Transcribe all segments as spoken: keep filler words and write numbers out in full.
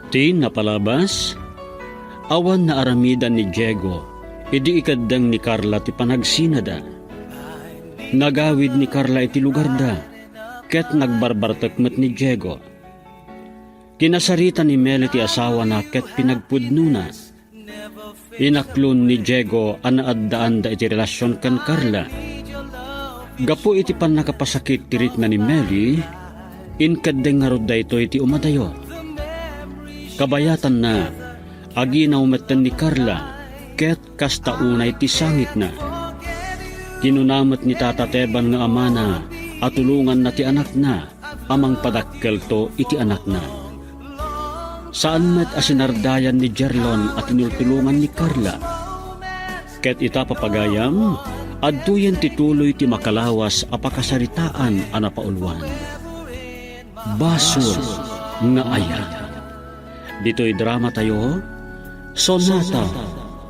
Ti napalabas, awan naaramidan ni Diego idi ikeddeng ni Carla ti panagsinada. Nagawid ni Carla iti lugarda, ket nagbarbartek met ni Diego. Kinasarita ni Meli ti asawana ket pinagpudnona. Inaklon ni Diego a naaddaanda iti relasion ken Carla. Gapu iti pannakapasakit ti rikna ni Meli, inkeddeng ngarud daytoy ti umadayo. Kabayatanna, aginaw metten ni Carla, ket kasta unay ti sangitna. Kinuna met ni Tata Teban nga amana a tulonganna ti anakna a mangpadakkelto iti anakna. Saan met a sinardayan ni Jerlon a tinultulongan ni Carla. Ket ita, papagayam, adtoyen ti tuloy ti makalawas a pakasaritaan a napauluan. Basol nga ayat. Ditoy dramatayo, Sonata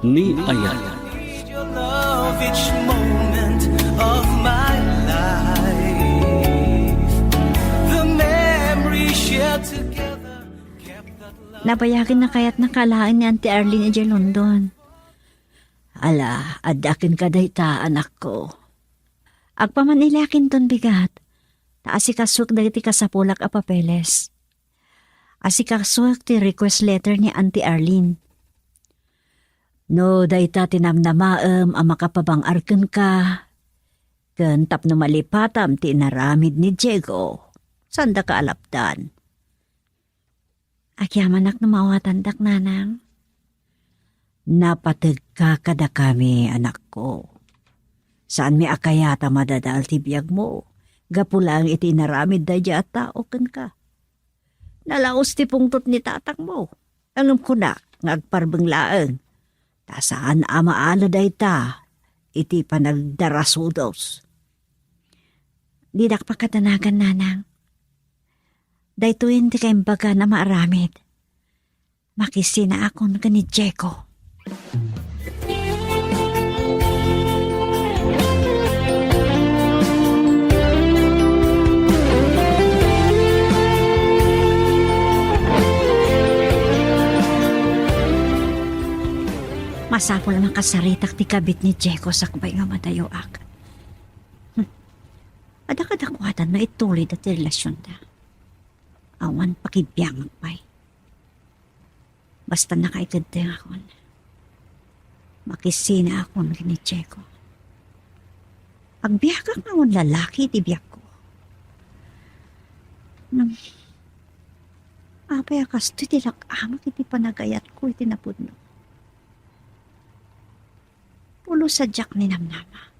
ni Ayat. Your love each moment of my life. The memory shared together kept that love. Nabayagen a kayatnaka laeng ni Auntie Arlene idiay London. Ala, adda kenka dayta, anakko. Agpaman-ilakinton bigat, ta asikasuek dagiti kasapulak a papeles. Asikasuek ti request letter ni Auntie Arlene. No dayta ti namnamaem a makapabang-ar kenka, ken tapno malipatam ti inaramid ni Diego, saandaka a lapdan. Agyamanak no maawatandak, nanang. Napategka kadakami, anakko. Saanmi a kayat a madadael ti biagmo, gapu laeng iti inaramid daydiay a tao kenka. Nalaus ti pungtot ni tatangmo. Ngem kunak nga agparbeng laeng, ta saan a maala dayta iti panagdarasudos. Didak pakadanagan, nanang. Daytoyen ti kaimbagan a maaramid. Makisinaakon ken ni Diego. Masapul a makasaritak ti kabit ni Diego sakbay nga madayoak. Hmm. Adda kadakuada no itulida ti relasionda. Awan pakibiangak pay. Basta nakaikeddengakon, makisinaakon ken ni Diego. Agbiagak nga awan lalaki iti biagko. Ngem apay a kastoy ti lak-amak iti panagayatko iti napudno? Pulos a diak ninamnama.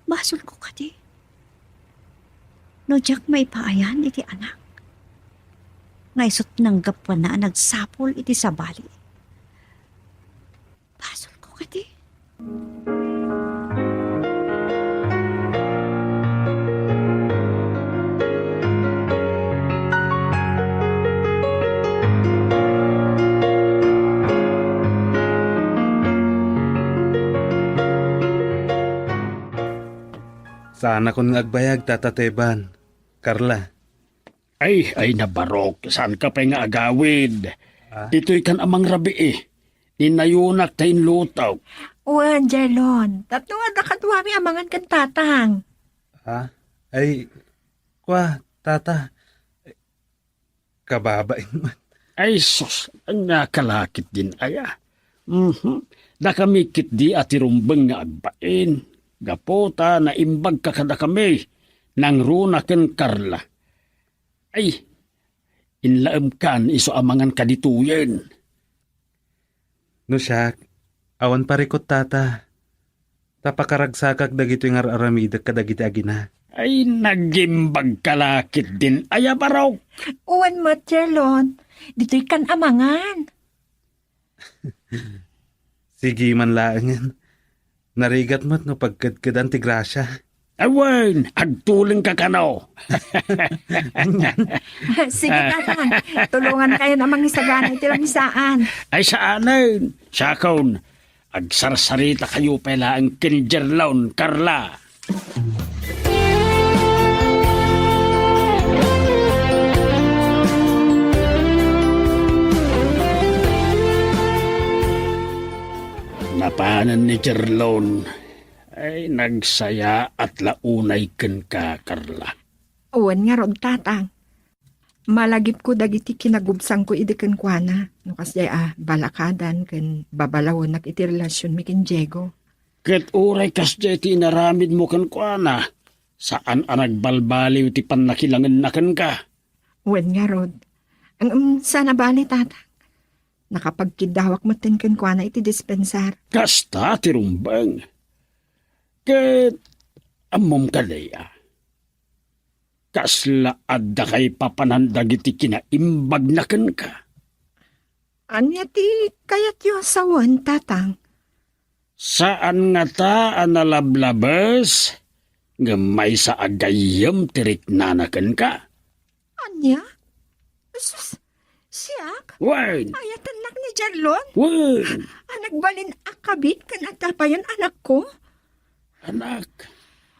Basolko kadi no diak maipaayan iti anak nga isut' nanggapuana a nagsapul iti sabali? Basolko kadi? Saanakon nga agbayag, Tata Teban, Carla. Ay, ay, nabarok, saanka pay nga agawid. Ah? Ditoy kan a mangrabii. Innayonak ta inlutok. Wen, Jelon, tapno adda kaduami a mangan ken tatang. Ah? Ay, kua, tata. Kababain man. Ay, sus, ania ka la ketdin aya. Mhm. Dakami ketdi a ti rumbeng nga agbain. Gapu ta naimbagka kadakami, nangruna ken Carla. Ay, inlaemkan isu a mangan kaditoyen. No siak, awan parikut, tata. Ta pakaragsakak dagitoy nga ar-aramidek kadagiti aginak. Ay, nagimbagka la ketdin aya, barok. Wen met, Jelon. Ditoy kan a mangan. Sige man laengen. Narigat met no pagkedkedan ti grasia. Awan, agtulengka kano. Sige, tatang. Tulongankayon a mangisagana iti lamisaan. Ay, saanen. Siakon, agsarsarita kayo pay laeng ken Jerlon, Carla. Apanen ni Jerlon, ay nagsayaat la unay kenka, Carla. Wen ngarud, Tatang. Malagipko dagiti kinagubsangko idi kenkuana, no kasdiay a balakadan ken babalawenak iti relasionmi ken Diego. Ket uray kasdiay ti inaramidmo kenkuana, saan a nagbalbaliw ti pannakilangenna kenka. Wen ngarud. Ngem, saan a bale, Tatang. Nakapagkiddawak metten kenkuana iti dispensar. Kasta ti rumbeng. Ket ammom kadi a kasla adda kaipapanan dagiti kinaimbagna kenka? Ania ti kayatyo a sawen, Tatang? Saan ngata a nalablabes, ngem maysa a gayyem ti riknana kenka? Ania? Sus, siak? Wen. Ayatennak ni Jarlon? Wen. A nagbalin a kabit ken adda payen anakko? Anak.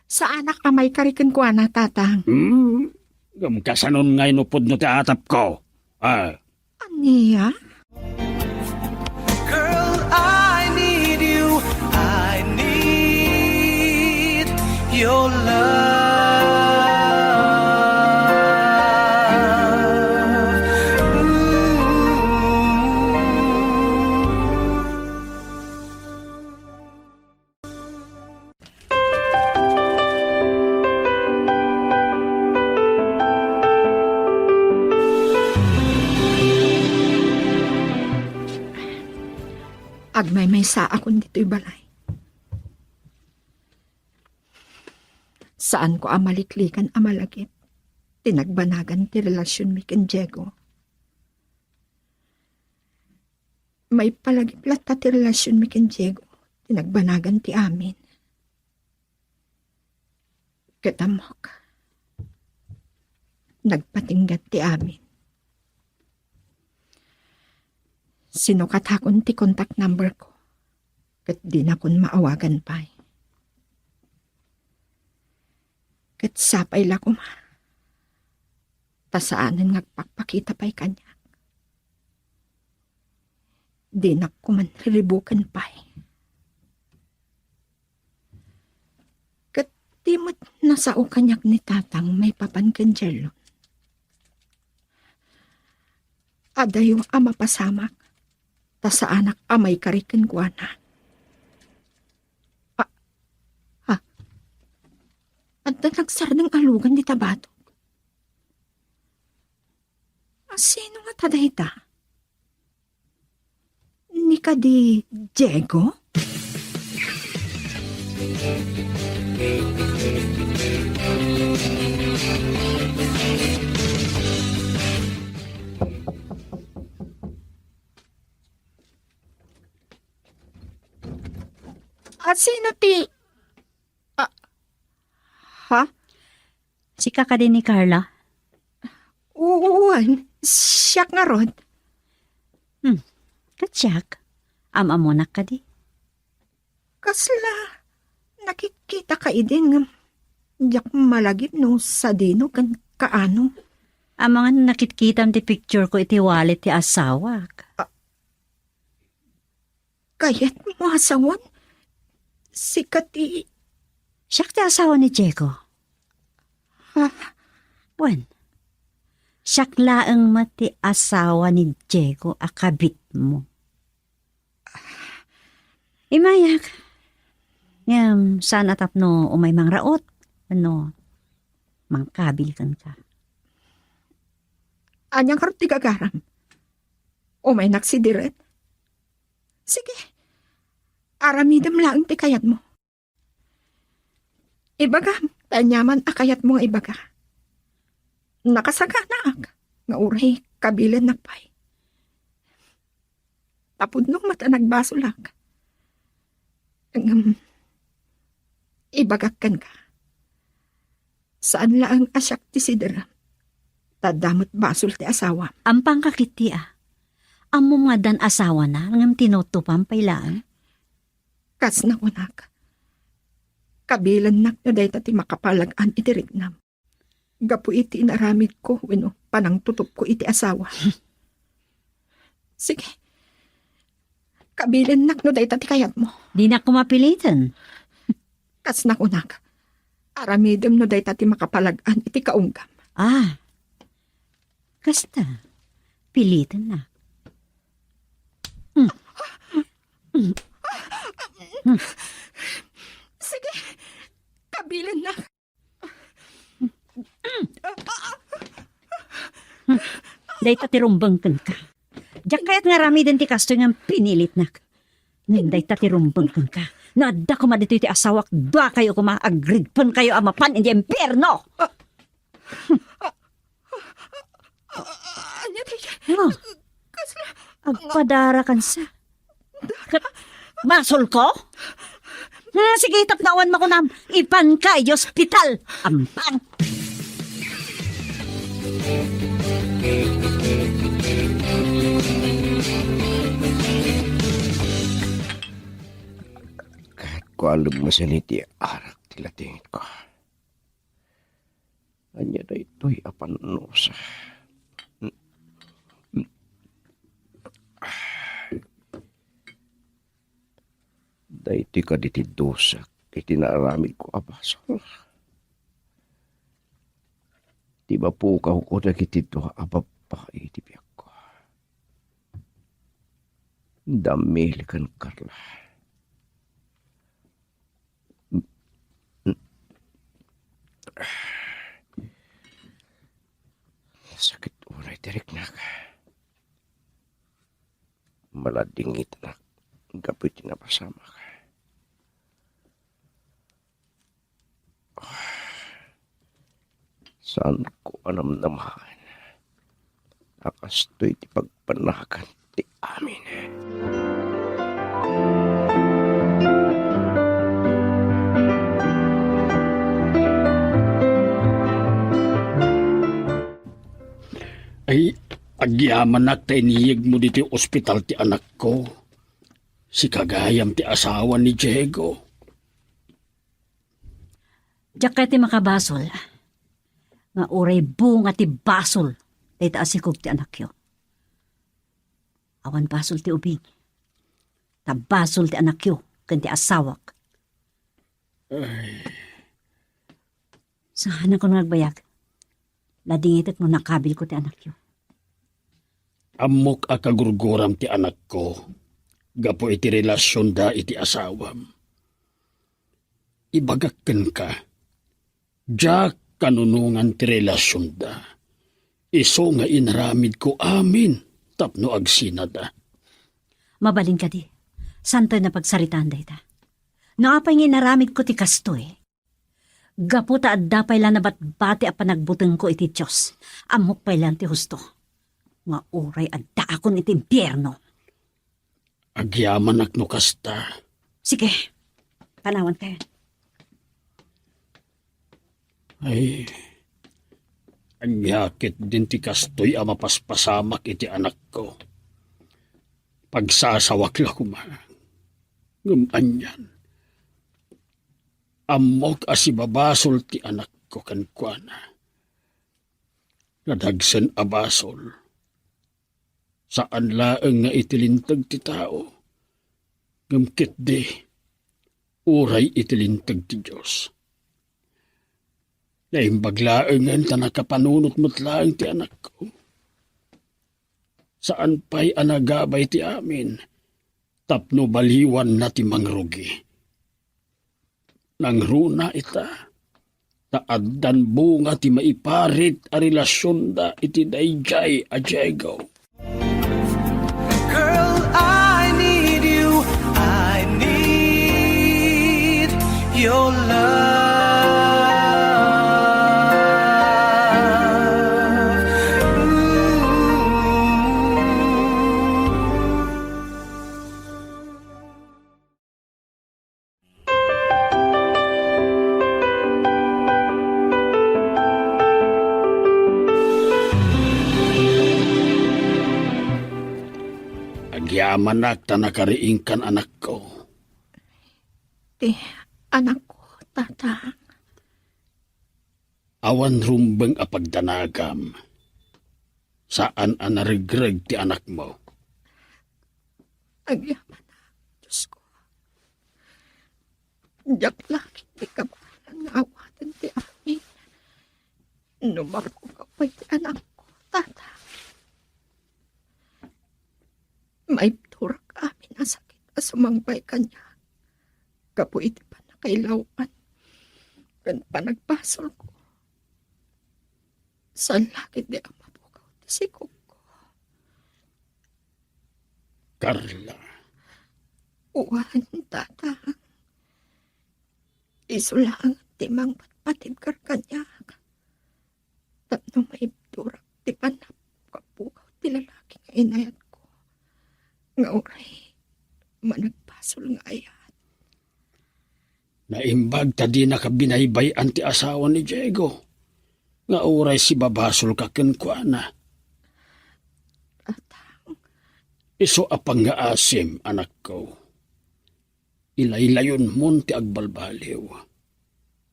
Saanak a maikari kenkuana, Tatang. Hmm? Ngem kasanon ngay no pudno ti atapko? Ah. Ania? Girl, I need you. I need your love. Ooh. Agmaymaysaakon ditoy balay. Saanko a maliklikan a malagip ti nagbanagan ti relasionmi ken Diego. Maipalagip latta ti relasionmi ken Diego ti nagbanagan ti amin. Ket ammok, nagpatinggan ti amin. Sinukatakon ti contact number ko, ket dinakon maawagan pay. Ket sapay la koma, ta saanen nga agpakpakita pay kaniak. Dinak koma riribuken pay. Ket di met nasao kaniak ni Tatang maipapan ken Jerlon. Adayo a mapasamak, ta saanak a maikari kenkuana. A, a, adda nagsardeng a lugan dita batog. A, sino ngata dayta? Ni kadi Diego? A, sino ti, a, ha? Sika kadi ni Carla? Wen, siak ngarud. Hmm, ket siak, am-ammonak kadi? Kasla nakitkitaka idi ngem diak malagip no sadino ken kaano. Amangan nakitkitam ti picture ko iti wallet ti asawak. A, Kayatmo a sawen? Sika ti... Siak ti asawa ni Diego. Ha? Wen, siak laeng met ti asawa ni Diego a kabitmo. Imayak. Ngem, saan a tapno umay mangraot wenno mangkabil kenka. Ania ngarud ti gagaram? Umaynak sidiren? Sige, aramidem laeng ti kayatmo. Ibagam, ta aniaman a kayatmo nga ibaga. Nakasaganaak nga uray kabilennak pay. Ta pudno met a nagbasolak. Ngem, ibagak kenka, saan laeng a siak ti sider, ta adda met basol ti asawam. Ampangka ketdi a. Ammom nga addan asawana, ngem tinutupam pay laeng. Kas nakunak, kabilennak no dayta ti makapalag-an iti riknam gapu iti inaramidko wenno panangtutupko iti asawa. Sige, Kabilinnak no dayta ti kayatmo. Dinak koma piliten. Kas nakunak, aramidem no dayta ti makapalag-an iti kaunggam. Ah, kasta, pilitennak. Mm. Mm. Mm. Sige, kabilinnak. Hmm. Dayta ti rumbeng kenka. Diak kayat nga aramiden ti kastoy ngem pinilitnak. Ngem dayta ti rumbeng kenka. No adda koma ditoy ti asawak, duakayo koma, agridpenkayo a mapan iti impierno. Ania dayta? Nga? Kasla? Agpadarakansa. Ket basolko? Hmm, sige, tapno awan makunam, ipanka iti ospital. Ampang! Ket kualem masen iti arak ti latingitko. Ania daytoy a pannusa? Daytoy kadi ti dusak iti naaramidko a basol? Ti mapukawko dagiti dua a babbai iti biagko. Da Mil ken Carla. Sakit unay ti riknak. Maladingitnak gapu iti napasamak. Saanko a namnamaen a kastoy ti pagpanagan ti amin. Ay, agyamanak ta iniyegmo ditoy ospital ti anakko. Sika gayam ti asawa ni Diego. Diak kayat ti makabasol nga uray bunga ti basol dayta a sikog ti anakyo. Awan basol ti ubing, ta basol ti anakyo ken ti asawak. Ay. Saanakon nga agbayag. Ladingitek no nakabilko ti anakyo. Ammok a kagurguram ti anakko gapu iti relasionda iti asawam. Ibagak kenka, diak kanunongan ti relasionda. Isu nga inaramidko amin tapno agsinada. Mabalin kadi, saantoy napagsaritaan dayta? No apay nga inaramidko ti kastoy, gapu ta adda pay la nabatbati a panagbutengko iti Dios, ammok pay laeng ti husto nga uray addaakon iti impierno. Agyamanak no kasta. Sige, panawankayon. Ay, ania ketdin ti kastoy a mapaspasamak iti anakko. Pagsasawak la koma. Ngem anian? Ammok a sibabasol ti anakko kenkuana. Nadagsen a basol. Saan laeng nga iti linteg ti tao, ngem ketdi, uray iti linteg ti Dios. Naimbag laengen ta nakapanunot met laeng ti anakko. Saan pay a nagabay ti amin tapno baliwanna ti mangrugi. Nangruna ita, ta addan bunga ti maiparit a relasionda iti daydiay a Diego. Girl, I need you. I need your love. Ooh. Agyamanak ta nakariingkan, anakko. Ti anakko, Tatang. Awan rumbeng a pagdanagam. Saan a naregreg ti anakmo. Agyamanak. Diak la ketdi kabaelan nga awaten ti amin no mapukaw pay ti anakko, Tatang. Maibturak amin a sakit a sumangpay kaniak gapu iti pannakailawan ken panagbasolko. Saan la ketdi a mapukaw ti sikogko. Carla. Wen, Tatang. Isu laeng ti mangpatpatibker kaniak tapno maibturak ti pannakapukaw ti lalaki nga inayatko nga uray managbasol nga ayat. Naimbag ta dinaka binaybay-an ti asawa ni Diego, nga uray sibabasolka kenkuana. Tatang. Isu a pangngaasim, anakko. Ilaylayonmon ti agbalbaliw.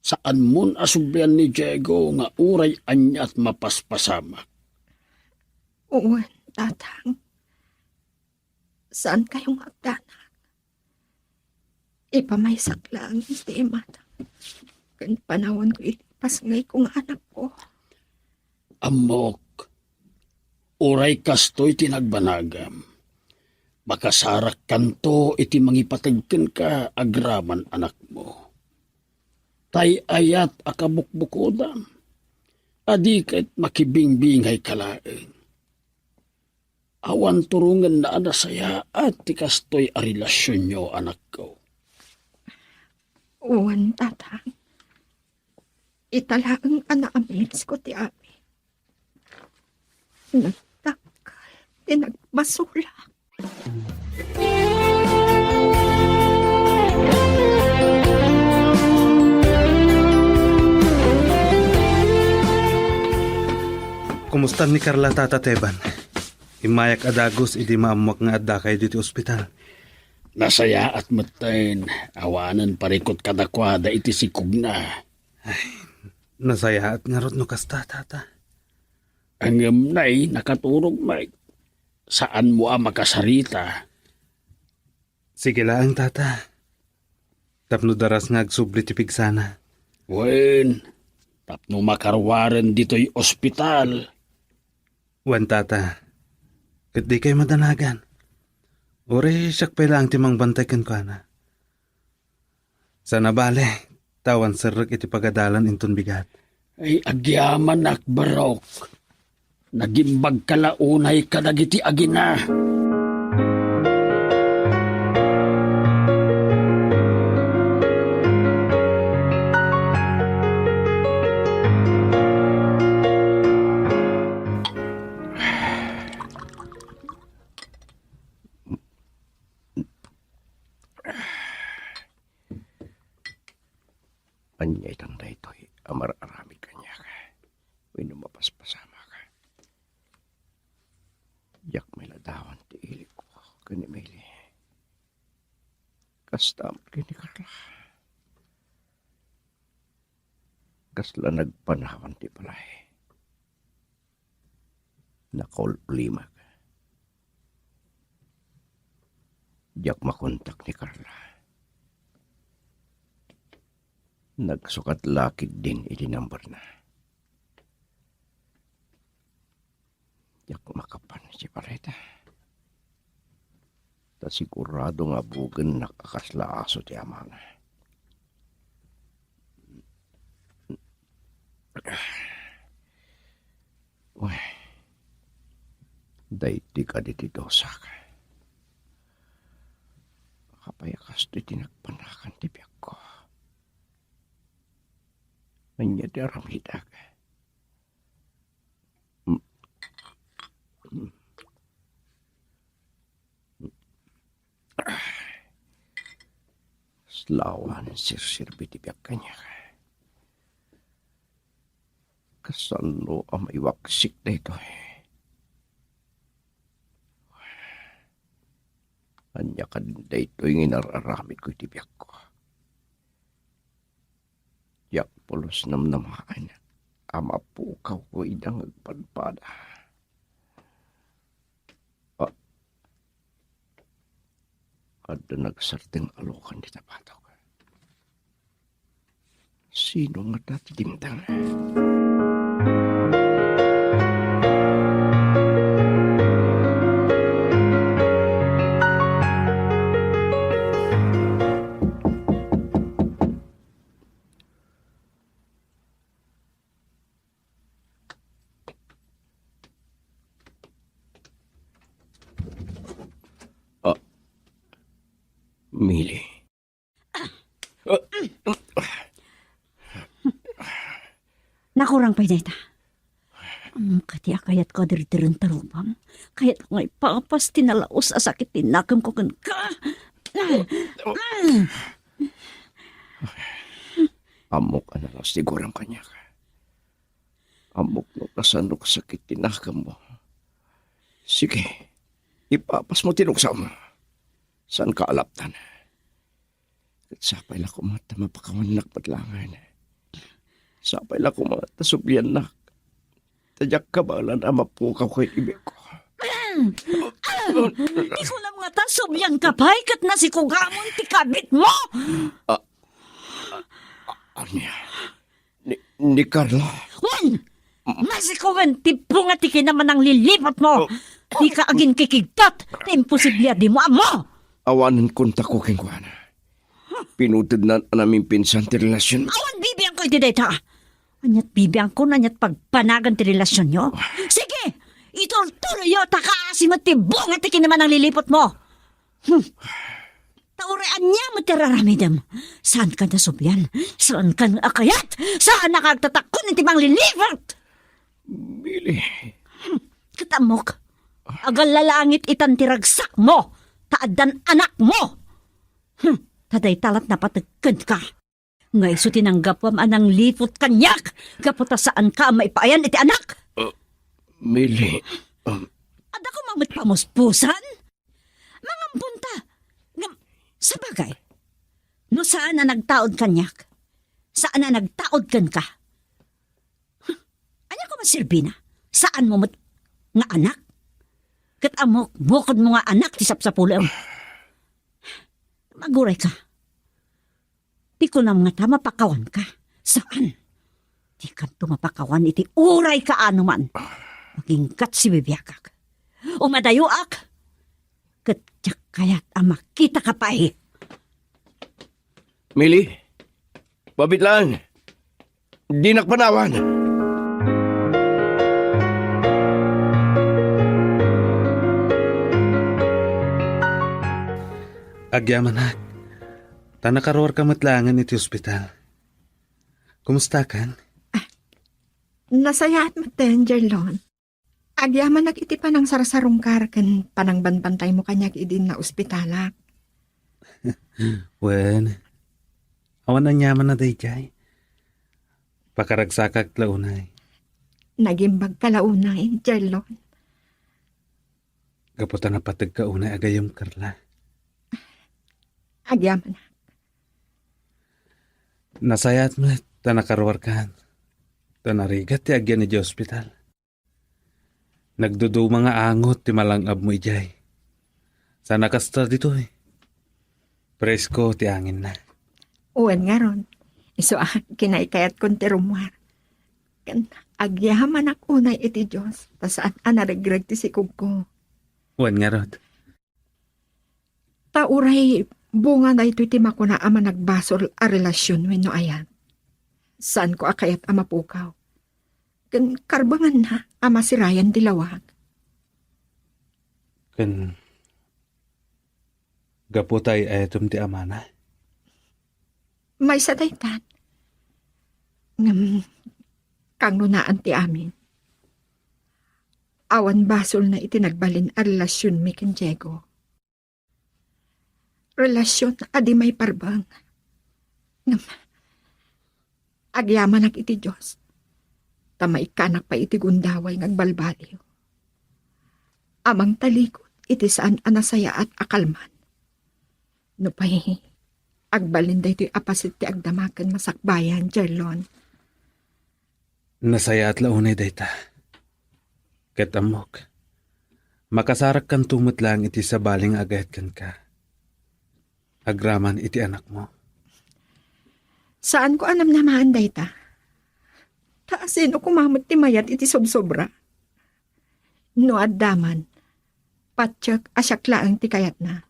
Saanmon a sublian ni Diego nga uray aniat mapaspasamak. Wen, Tatang. Saankayo nga agdanag. Ipamaysak laeng iti imatang ken panawanko iti pasngayko nga anakko. Ammok, uray kastoy ti nagbanagam, makasarakkanto iti mangipateg kenka agraman anakmo. Tay-ayat a kabukbukodam, adi ket makibingbingayka laeng. Awan turongenna a nasayaat ti kastoy a relasionyo, anakko. Wen, Tatang. Ita laeng a naamilsko ti amin. Nagdakkel ti nagbasolak. Kumusta ni Carla, Tata Teban? Immayak a dagus idi maammuak nga addakayo ditoy ospital. Nasayaat metten, awanen parikut kadakuada iti sikogna. Ay, nasayaat ngarud no kasta, Tata. Ngem nay, nakaturog met. Saanmo a makasarita. Sige laeng, Tata. Tapno daras nga agsubli ti pigsana. Wen, tapno makaruaren ditoy ospital. Wen, Tata. Ket dikay madanagan. Uray siak pay laeng ti mangbantay kenkuana. Saan a bale, ta awan serrek iti pagadalan inton bigat. Ay, agyamanak, Barok. Nagimbagka la unay kadagiti agina. Ania itan daytoy a mar-aramid kaniak wenno mapaspasamak? Diak met ladawan ti ilikko ken ni Meli. Kasta met ken ni Carla. Kasla nagpanawan ti balay. Nakaul-ulimak. Diak makontak ni Carla. Nagsukat la ketdin iti numberna. Diak makapan iti balay ta. Ta sigurado nga bugennak a kasla aso ti amana. Wen, daytoy kadi ti dusak. Apay a kastoy ti nagpanakan ti biagko? Ania ti aramidak? Kasla awan serserbi ti biag kaniak. Kasano a maiwaksik daytoy? Ania kadi daytoy nga inar-aramidko iti biagko? Diak pulos namnamaen a mapukawko ida nga agpadpada. A-, adda nagsardeng a lukan dita batok. Sino ngata ti dimteng? Ah, Mili. Nakurang pay dayta. Ammom kadi a kayatko a dirdiren ta rupam? Kayatko nga ipapas ti nalaus a sakit ti nakemko kenka. Ammok a nalaus ti guram kaniak. Ammok no kasano kasakit ti nakemmo. Sige, ipapasmo ti luksam. Saanka a laptan. Ket sapay la koma ta mapakawannak met laengen. Sapay la koma ta subliannak. Ta diak kabaelan a mapukaw ken ibikko. Di ko ngata sublianka pay ket nasikugamon ti kabitmo. Ania? Ni, ni Carla? Wen! Nasikugen ti bunga ti kinamanangliliputmo. Dika aginkikigtot. Ti imposible a dimo ammo. Awanen kontakko kenkuana. Pinutednan a namimpinsan ti relasion. Awan bibiangko iti dayta. Aniat bibiangko, aniat pagbanagan ti relasionyo? Sige! Iturtuloyyo ta kaasi met ti bunga ti kinamanangliliputmo. Hmm. Ta uray ania met ti raramidem? Saanka nasublian? Saanka a kayat? Saanka agtatakon iti mangliliput? Mili. Ket ammok, agallalangit itan ti ragsakmo, ta addan anakmo. Hmm, ta dayta lat napateg kenka. Nga isu ti nanggapuam a nangliput kaniak, gapu ta saanka a maipaayan iti anak. Ah, Mili, um, Adda koma met pamuspusan? Mangampunta. Ngem, sabagay, no saan a nagtaud kaniak, saan a nagtaud kenka. Huh, ania koma serbina? Saanmo met nga anak? Ket ammok, bukodmo nga anak ti sapsapulem. Agurayka. Ti kunam ngata mapakawanka. Saan. Dikanto mapakawan iti uray kaano man. Aginggat ti bibiagak. Umadayoak. Ket diak kayat a makitaka pay. Mili, mabitlaan. Dinak panawan. Agyamanak, ta nakaruarka met laengen iti ospital. Kumustakan? Ah, nasayaat met, Jerlon. Agyamanak iti panangsarsarungkar ken panangbanbantaymo kaniak idi naospitalak. Wen, awan aniaman a daydiay. Pakaragsakak la unay. Nagimbagka la unay, Jerlon. Gapu ta napategka unay a gayyem, Carla. Agyamanak. Nasayaat met ta nakaruarkan. Ta narigat ti agyan idiay ospital. Nagduduma nga angot ti malang-abmo idiay. Sana kasta ditoy. Presko ti anginna. Wen ngarud, isu a kinaykayatkon ti rummuar. Ken agyamanak unay iti Dios, ta saan a naregreg ti sikogko. Wen ngarud. Ta uray bunga daytoy ti makuna a managbasol a relasion wenno ayan. Saanko a kayat a mapukaw. Ken karbengenna a masirayan ti lawag. Ken gapu ta ay-ayatem ti amana? Maysa daytan. Ngem kangrunaan ti amin. Awan basolna iti nagbalin a relasionmi ken Diego. Relasion a di maiparbeng. Ngem, agyamanak iti Dios, ta maikkanak pay iti gundaway nga agbalbaliw. A mangtalikod iti saan a nasayaat a kalman. Nupay, agbalin daytoy a paset ti agdama ken masakbayan, Jerlon. Nasayaat la unay dayta. Ket ammok, makasarakkanto met laeng iti sabali nga agayat kenka. Agraman iti anakmo. Saanko a namnamaen dayta. Ta asino koma met ti mayat iti sobsobra? No adda man, patiek a siak laeng ti kayatna.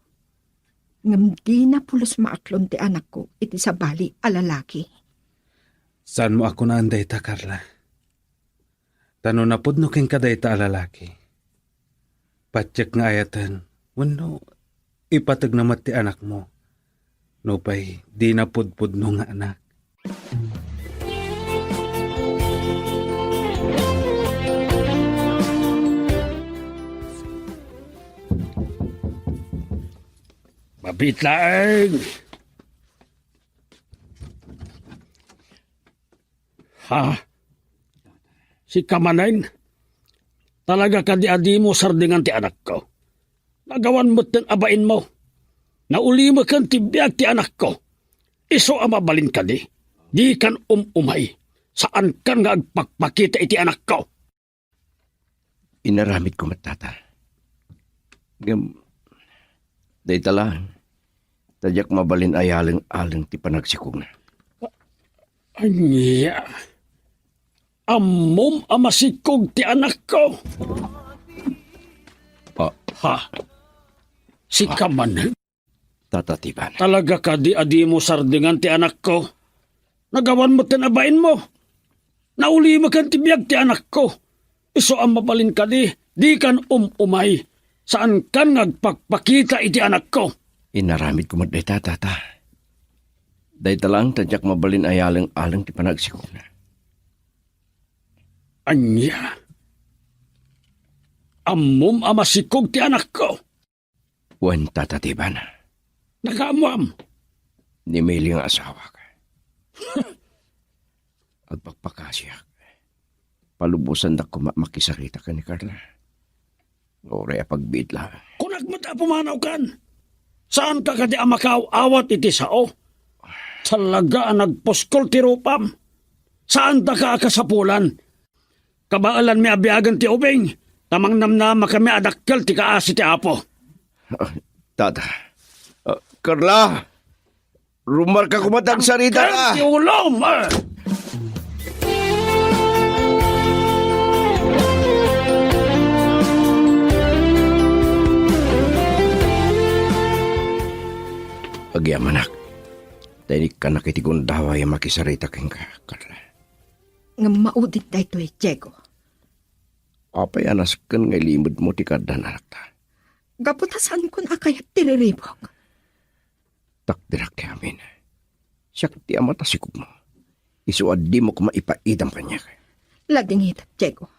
Ngem dina pulos maaklon ti anakko iti sabali a lalaki. Saanmo a kunaen dayta, Carla. Ta no napudno kenka dayta a lalaki, patiek nga ayaten wenno ipateg na met ti anakmo, nupay dina pudpudno nga anak. Mabiit laeng! Ha? Sika manen? Talaga kadi a dimo sardengan ti anakko? Nagawan metten a bainmo. Naulimeken ti biag ti anakko. Isu a mabalin kadi, dikan um-umay. Saankan nga agpakpakita iti anakko. Inaramidko met, Tata. Ngem, dayta laeng, ta diak mabalin a yaleng-aleng ti panagsikogna. Ania? Ammom a masikog ti anakko? Ah. Ha? Sika manen? Tata Tiban. Talaga kadi a dimo sardengan ti anakko? Nagawan metten a bainmo. Naulimeken ti biag ti anakko. Isu a mabalin kadi, dikan um-umay. Saankan nga agpakpakita iti anakko. Inaramidko met dayta, Tata. Dayta laeng ta diak mabalin a yaleng-aleng ti panagsikogna. Ania? Ammom a masikog ti anakko? Wen, Tata Tiban. Nakaammoam? Ni Mili nga asawak. Agpakpakasiak. Palubosandak koma makisarita ken ni Carla. Uray a pagbiit laeng. Kunak met a pumanawkan. Saanka kadi a makaaw-awat iti sao? Talaga a nagpuskol ti rupam. Saantaka a kasapulan. Kabaelanmi a biagen ti ubing, ta mangnamnamakami a dakkel ti kaasi ti Apo. Ah, Tata. Ah, Carla! Rumarka koma ta agsaritaka. Dakkel ti ulom, ah! Agyamanak, ta inikkanak iti gundaway a makisarita kenka, Carla. Ngem maudit daytoy, Diego. Apay a nasken nga ilimedmo ti kaaddan anakta? Gapu ta saankon a kayat ti riribuk. Takderak ti amin. Siak ti ama ta sikogmo. Isu a dimo koma ipaidam kaniak. Ladingitak, Diego.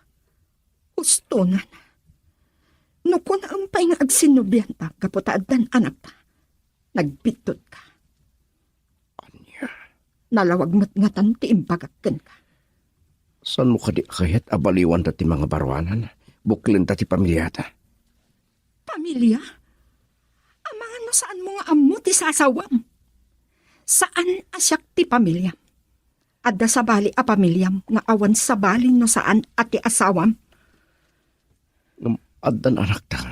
Hustonan. No kunaem pay nga agsinnobianta gapu ta addan anakta, nagbiddut ka. Ania? Nalawag met ngatan ti imbagak kenka. Saanmo kadi a kayat a baliwanta ti mangabaruanan, buklenta ti pamiliata? Pamilia? Amangan no saanmo nga ammo ti sasawam. Saan a siak ti pamiliam. Adda sabali a pamiliam nga awan sabali no saan a ti asawam. Ngem addan anakta.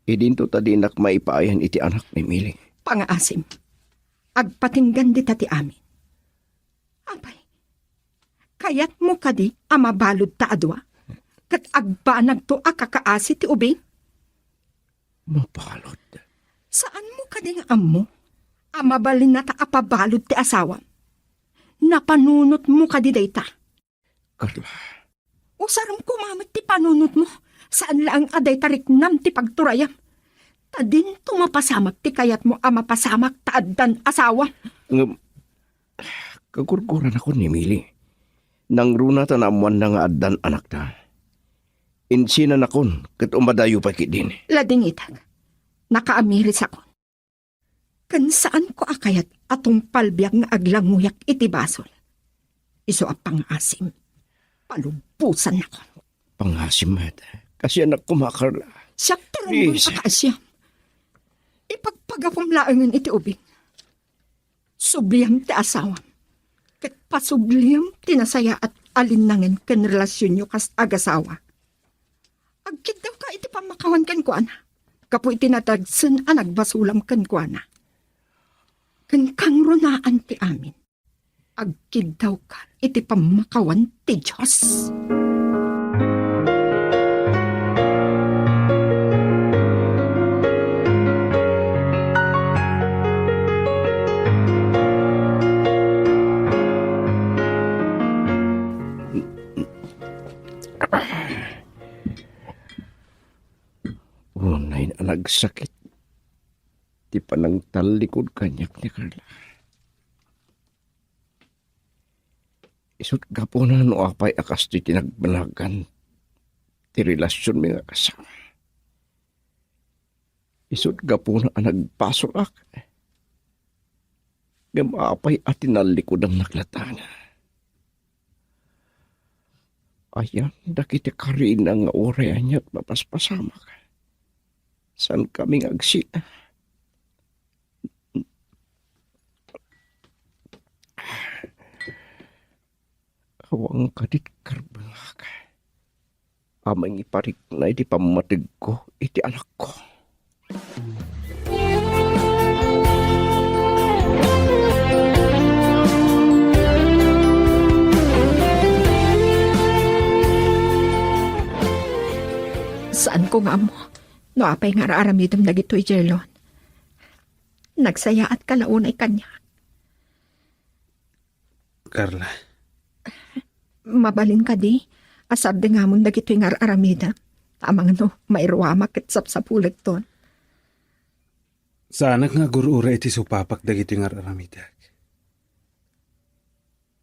Idinto ta dinak maipaayan iti anak ni Mili. Pangaasim. Agpatinggan dita ti amin. Apay, kayatmo kadi a mabaludta a dua? Ket agbanagto a kakaasi ti ubing? Mabalud. Saanmo kadi nga ammo a mabalinnata a pabalud ti asawam? Napanunotmo kadi dayta? Carla. Usarem koma met ti panunotmo. Saan laeng a dayta riknam ti pagturayam. Ta dinto mapasamak ti kayatmo a mapasamak ta addan asawa. Ngem, kagurguranakon ni Mili. Nangruna ta naammoanna nga addan anakta. Insinanakon ket umadayo pay ketdin. Ladingitak. Nakaamirisakon. Ken saanko a kayat a tungpal biag nga aglanguyak iti basol. Isu a pangaasim, palubosanakon. Pangaasim met. Kasianak koma, Carla. Siak ti runggon a kaasiam. Ipagpagapum laengen iti ubing. Subliam ti asawam. Ket pasubliam ti nasayaat a linnangen ken relasionyo kas agasawa. Agkiddawka iti pammakawan kenkuana, gapu iti nadagsen a nagbasolam kenkuana. Ken kangrunaan ti amin, Agkiddawkan iti pammakawan ti Dios. Unay a nagsakit ti panangtallikud kaniak ni Carla. Isut' gapuna no apay a kastoy ti nagbanagan ti relasionmi nga kasama. Isut' gapuna a nagbasolak. Ngem apay a tinallikudannak latta? Ayan dagiti karina nga uray aniat mapaspasamak. Saan kami nga agsina? Awan kadit karbengak a mangiparikna iti pammategko iti anakko. Saanko nga ammo no apay nga ar-aramidem dagitoy, Jerlon. Nagsayaatka la unay kaniak. Carla. Mabalin kadi a sardengamon dagitoy nga ar-aramidem? Amangan no mairuamak ket sapsapuleton. Saanak nga agur-uray iti supapak dagitoy nga ar-aramidek.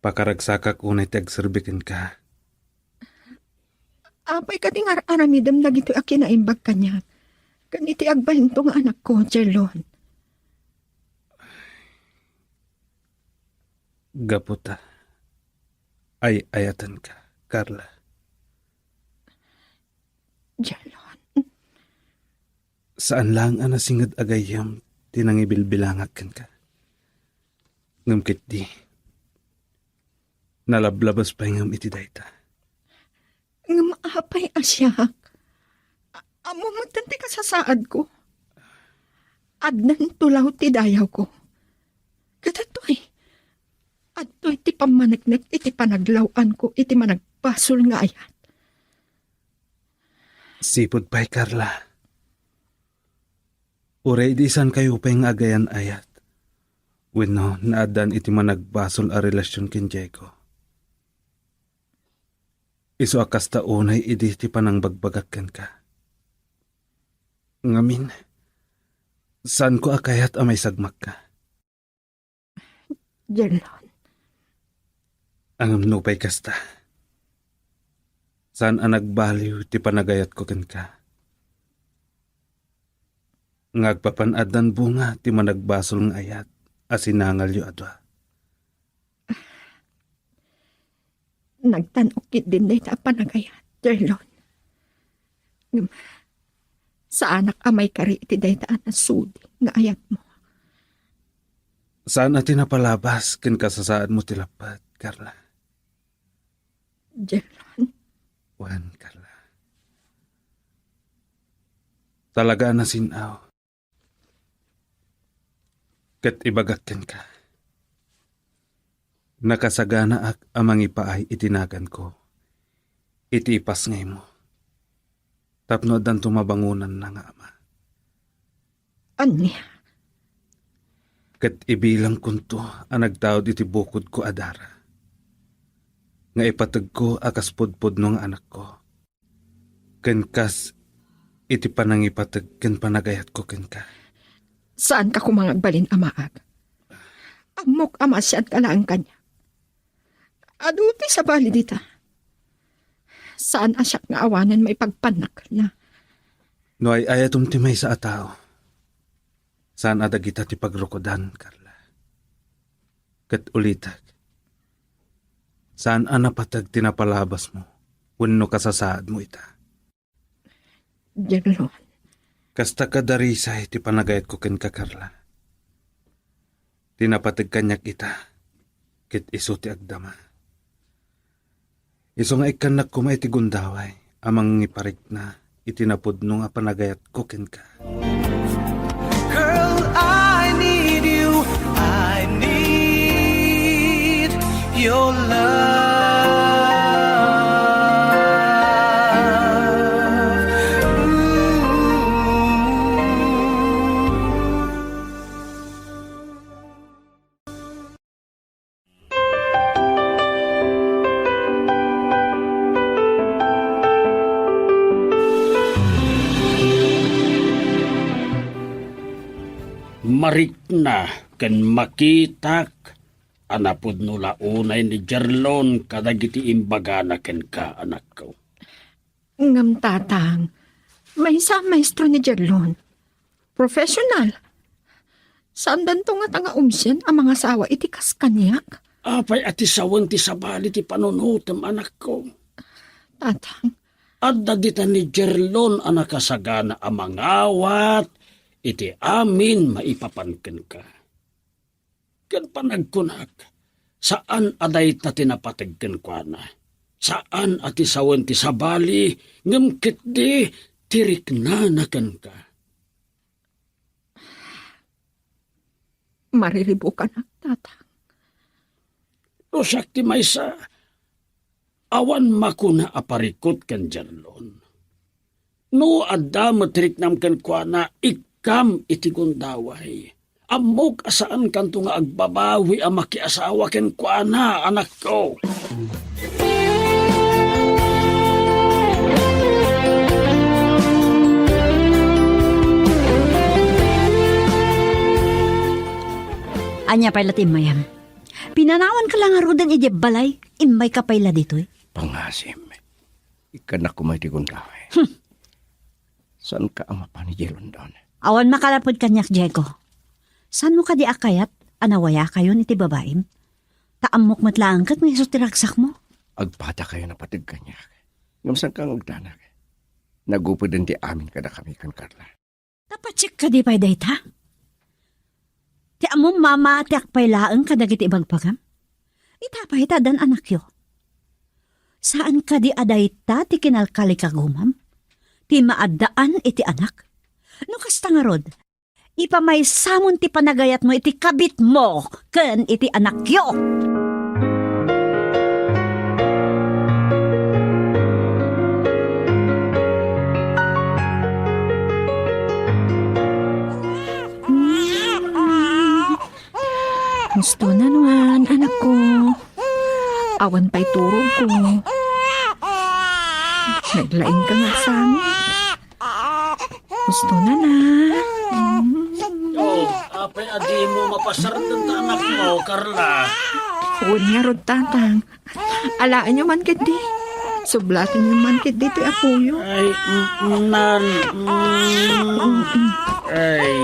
Pakaragsakak unay ti agserbi kenka. Apay kadi nga ar-aramidem dagitoy a kinaimbag kaniak ken iti agbalinto nga anakko, Jerlon? Gapu ta ay-ayatenka, Carla. Jerlon. Saan laeng a nasinged a gayyem ti nangibilbilangak kenka. Ngem ketdi, nalablabas pay ngem iti dayta. Ngem apay a siak? A-, ammom metten ti kasasaadko. Addanto laeng ti dayawko. Kadatoy, adtoy ti pammaneknek iti panaglaw-anko iti managbasol nga ayat. Sipud pay, Carla. Uray idi saankayo pay nga agayan-ayat wenno naaddan iti managbasol a relasion ken Diego. Isu a kasta unay idi ti panangbagbagak kenka. Ngamin, saanko a kayat a maisagmakka. Jerlon. Ngem nupay kasta, saan a nagbaliw ti panagayatko kenka. Nga agpapan-addan bunga ti managbasol nga ayat a sinangalyo a dua. Nagtan-ok ketdin dayta a panagayat, Jerlon. Ngem, saanak a maikari iti dayta a nasudi nga ayatmo. Saan a ti napalabas ken kasasaadmo ti lappet, Carla. Jerlon. Wen, Carla. Talaga a nasin-aw. Ket ibagak kenka, nakasaganaak a mangipaay iti naganko iti ipasngaymo tapno addanto mabangonanna nga ama. Ania? Ket ibilangkonto a nagtaud iti bukodko a dara nga ipategko a kas pudpudno nga anakko. Ken kas iti panangipateg ken panagayatko kenka. Saanka koma nga agbalin a maag. Ammok a maasianka laeng kaniak. Adu ti sabali dita. Saan a siak nga awanen maipagpannak na. No ay-ayatom ti maysa a tao, saan a dagita ti pagrukodan, Carla. Ket ulitek, saan a napateg ti napalabasmo wenno kasasaadmo ita. Jerlon. Kasta kadarisay ti panagayatko kenka, Carla. Ti napateg kaniak ita, ket isu ti agdama. Isu nga ikkannak koma iti gundaway a mangiparikna iti napudno nga panagayatko kenka. Girl, I need you. I need Your love. Marikna ken makitak a napudno la unay ni Jerlon kadagiti imbagana kenka, anakko. Ngem, Tatang, maysa a maestro ni Jerlon. Professional. Saandanto ngata nga umsien a mangasawa iti kas kaniak? Apay a ti sawen ti sabali ti panunotem, anakko? Tatang. Adda dita ni Jerlon a nakasagana a mangawat iti amin maipapan kenka. Ken panagkunak, saan a dayta ti napateg kenkuana. Saan a ti sawen ti sabali, ngem ketdi ti riknana kenka. Mariribukanak, Tatang. No siak ti maysa, awan makuna a parikut ken Jerlon. No adda met riknam kenkuana, ikkam iti gundaway. Ammok a saankanto nga agbabawi a makiasawa kenkuana, anakko. Ania pay la ti immayam? Pinanawanka la ngaruden idiay balay, immayka pay la ditoy? Pangasim. Ikkannak koma iti gundaway. Hmm. Saanka a mapan idiay London? Awan makalapud kaniak, Diego. Saanmo kadi a kayat a nawayakayon iti babaim? Ta ammok met laeng ket nga isu ti ragsakmo. Agpadakayon a pateg kaniak. Ngem saanka nga agdanag. Nagupeden ti amin kadakami ken Carla. Napatsek kadi pay dayta? Ti ammom, mamatiak pay laeng kadagiti ibagbagam. Ita pay ta addan anakyo. Saan kadi a dayta ti kinalkalikagumam? Ti maaddaan iti anak? No kasta ngarud, ipamaysamon ti panagayatmo iti kabitmo ken iti anakyo. Husto na naman, anakko. Awan pay turogko. Naglaing ka nga sangit. Husto na na. Mm. Oh, apay a dimo mapasarden ta anakmo, Carla? Wen ngarud, Tatang. Alaenyo man ketdi. Sublatenyo man ketdi toy apoyo. Ay, mm, nan, mm. Ay.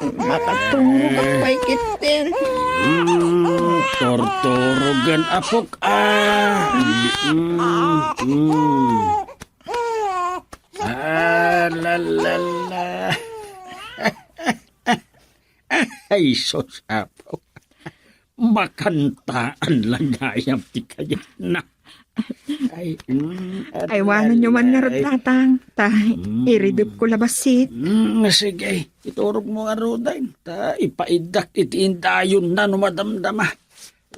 Makatulog pay ketdi. Mm, turturogen, apok, ah. Mm, mm. Ah, la, la, la. Ay, sus, Apo. Makantaan la gayam ti kayatna. Ay, mm, ay, wanenyo man ngarud, Tatang. Ta, mm, iridepko la bassit. Mm, sige, iturogmo ngaruden. Ta, ipaiddak iti indayonna no madamdama.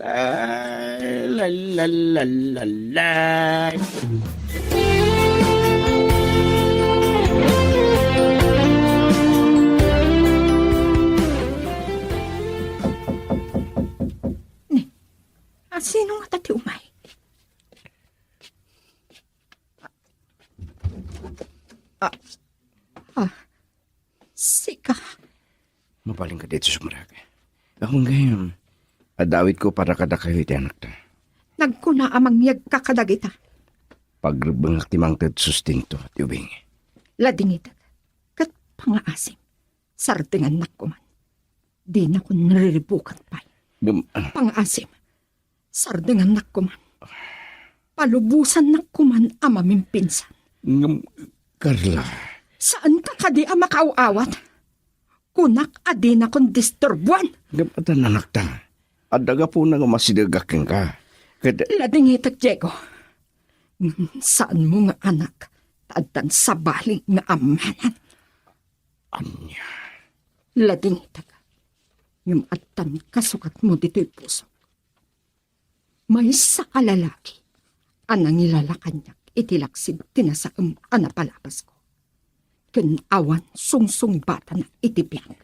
La, la, la, la, la, la. Ni, a, sino ngata ti umay? Ah, ah, sika. Mabalin ka dito sumrek. Ako gayam, adawitko para kadakayo iti anakta. Nagkuna a mangyegka kadagita. Pagrebbengak ti mangted sustento ti ubing. Ladingitek, ket pangaasim, sardengannak koman. Dinakon nariribukan pay. Gam-, ah. Pangaasim, sardengannak koman. Palubosannak koman a mamimpinsan. Ngem, Carla. Saanka kadi a makaaw-awat? Kunak a dinakon disturbuan. Ngem addan anakta. Adda gapuna nga masidegak kenka. Ket ladingitek, Diego. Ngem saanmo nga anak, ta addan sabali nga ammanan. Ania? Ladingitek. Ngem addan kasukatmo ditoy pusok. Maysa a lalaki a nangilala kaniak iti laksid ti nasaem a napalabasko, ken awan sungsungbatana iti biag.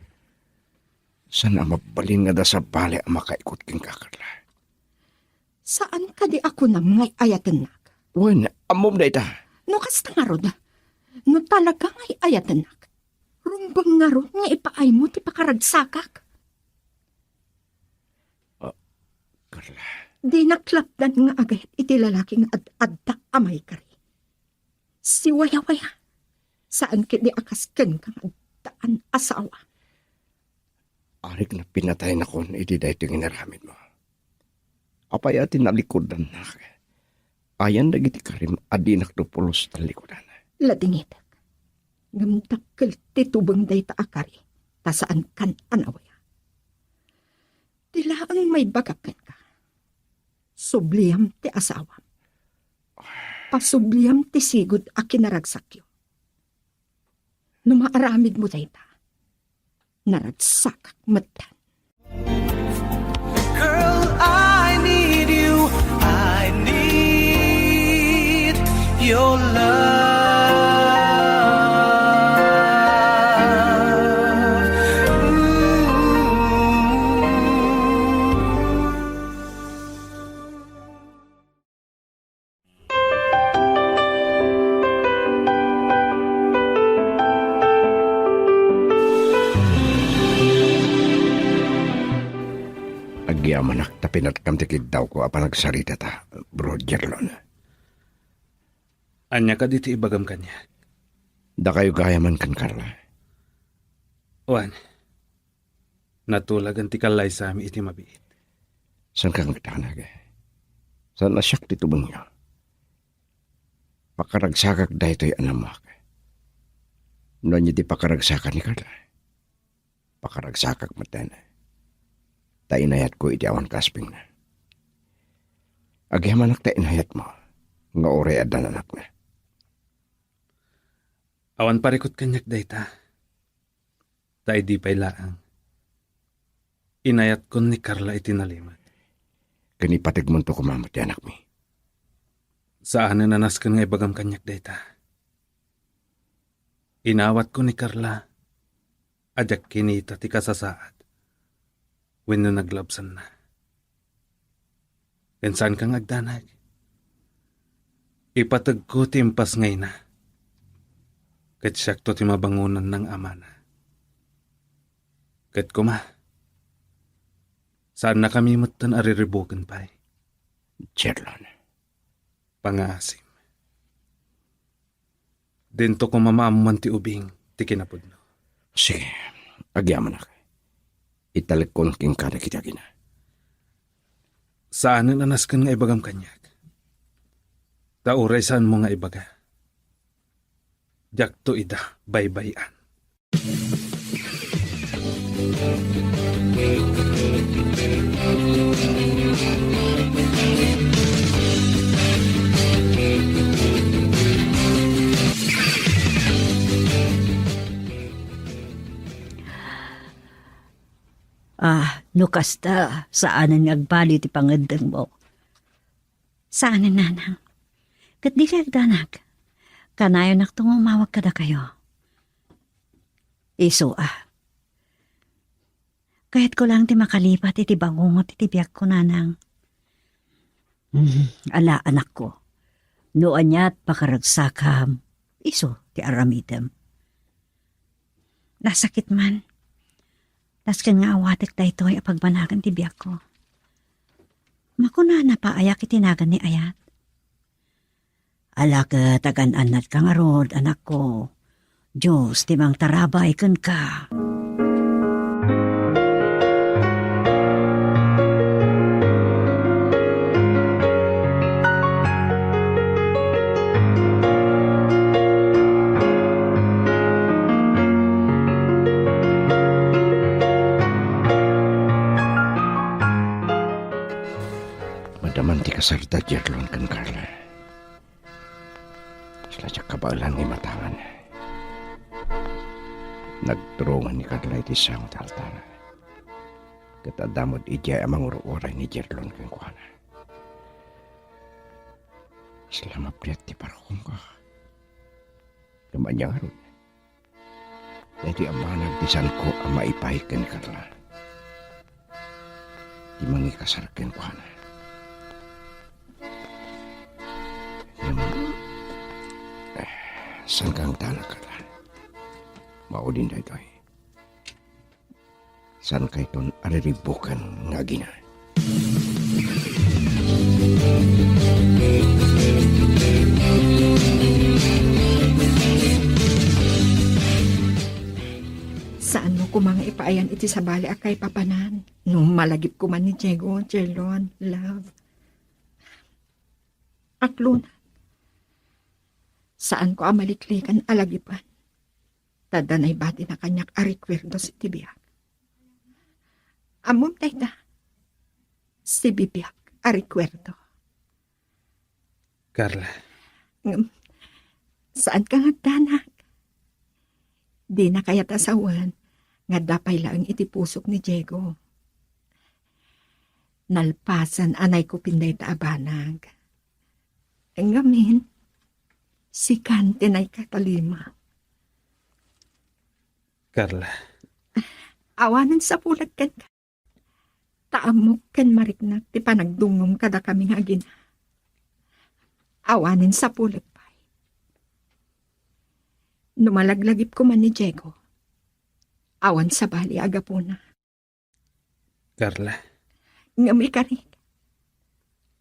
Saan a mabalin nga adda sabali a makaikut kenka, Carla? Saan kadi a kunam nga ay-ayatennak? Wen, ammom dayta. No kasta ngarud, no talaga nga ay-ayatennak, rumbeng ngarud nga ipaaymo ti pakaragsakak. Ah, Carla. Dinak lapdan nga agayat iti lalaki nga ad-adda a maikari. Siwayawaya. Saan ketdi a kas kenka nga addaan asawa. Arik na pinataynakon iti daytoy nga inaramidmo. Apay a ti nalikudannak? Ayan dagiti karim a dinak pulos talikudan. Ladingitek. Ngem dakkel ti tubeng dayta a kari, ta saankan a nawaya. Ti laeng maibagak kenka, subliam ti asawam. Pasubliam ti sigud a kinaragsakyo. No maaramidmo dayta, naragsakak metten. Girl, I need you. I need your love. Ooh. Agyamanak ta pinatkam ti kiddawko a panagsaritata, Bro Jerlon. Ania kadi ti ibagam kaniak? Dakayo gayamen ken Carla. Wen, natulagan ti kallaysami iti mabiit. Saanka nga agdanag. Saan a siak ti tubengyo. Pakaragsakak daytoy a nammoak. No ania ti pakaragsakan ni Carla, pakaragsakak metten. Ta inayatko iti awan kaspingna. Agyamanak ta inayatmo nga uray addan anakna. Awan parikut kaniak dayta. Ta idi pay laeng, inayatkon ni Carla iti nalimed. Ken ipategmonto koma met ti anakmi. Saanen a nasken nga ibagam kaniak dayta. Inawatko ni Carla a diak kinita ti kasasaad wenno naglabsanna. Ken saanka nga agdanag. Ipategko ti impasngayna. Ket siakto ti mabangonanna nga amana. Ket koma, saannakami metten a riribuken pay. Jerlon. Pangaasim. Dinto koma maammoan ti ubing ti kinapudno. Sige, agyamanak. Italekkon kenka dagiti agina. Saanen a nasken nga ibagam kaniak. Ta uray saanmo nga ibaga, diakto ida baybay-an. Ah, no kasta, saanen nga agbali ti pangeddengmo. Saanen, nanang. Ket dika agdanag. Kanayonakto nga umawag kadakayo. Isu a. Kayatko laeng ti makalipat iti bangungot iti biagko, nanang. Hmm, ala, anakko. No aniat pakaragsakam, isu ti aramidem. Nasakit man. Nasken nga awatek daytoy a pagbanagan ti biagko. Makunana pa aya iti nagan ni ayat? Ala ket agan-annatka ngarud, anakko. Dios ti mangtarabay kenka. Madaman ti kasarita, Jerlon ken Carla. Sila diak kabaelan nga imatangan. Nagturongen ni Carla iti sango ti altar. Ket adda met idiay a mangur-uray ni Jerlon kenkuana. Kasla mapriat ti parkongka. Ngem ania ngarud? Daytoy a banag ti saanko a maipaay ken Carla. Ti mangikasar kenkuana. Ngem, eh, saanka nga agdanag, Carla? Maudin daytoy. Saankayton a riribbuken nga agina. Saanmo koma nga ipaayan iti sabali a kaipapanan no malagip koma ni Diego, Jerlon, love. Aklona. Saanko a maliklikan a lagipen. Ta adda naibatina kaniak a rekuerdos iti biag. Ammom dayta? Sibibiag a rekuerdo. Carla. Ngem, saanka nga agdanag? Dina kayat a sawen nga adda pay laeng iti pusok ni Diego. Nalpasen a naikupin dayta a banag. Ngamin, sikan ti naikatalima. Carla. Awanen sapulek kenka. Ta ammok ken mariknak ti panagdungngom kadakami nga agina. Awanen sapulek pay. No malaglagip koma ni Diego, awan sabali a gapuna. Carla. Ngem ikarik,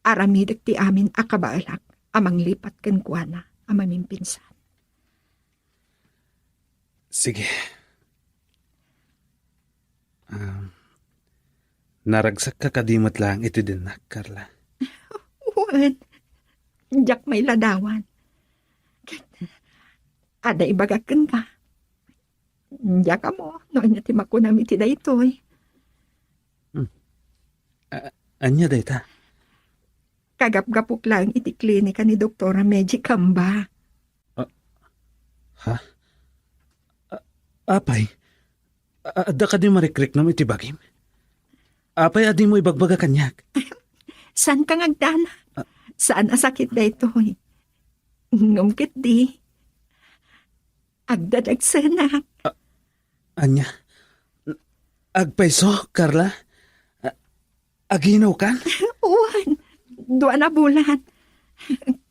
aramidek ti amin a kabaelak a manglipat kenkuana a mamimpinsan. Sige. Um, naragsakka kadi met laeng iti dinnak, Carla? Wen, diak mailadawan. Ket adda ibagak kenka. Diak ammo no ania ti makunam iti daytoy. Hmm. A-, ania dayta? Kagapgapok laeng iti klinika ni Doktora Meji Kamba. Ah, ha? A-, apay? A-, adda kadi marikriknam iti bagim? Apay a dimo ibagbaga kaniak? Saanka nga agdanag? Ah. Saan a sakit daytoy. Ngem ketdi, agdadagsenak. A-, ania? Agpayso, Carla? A-, aginawkan? Wen, dua a bulan.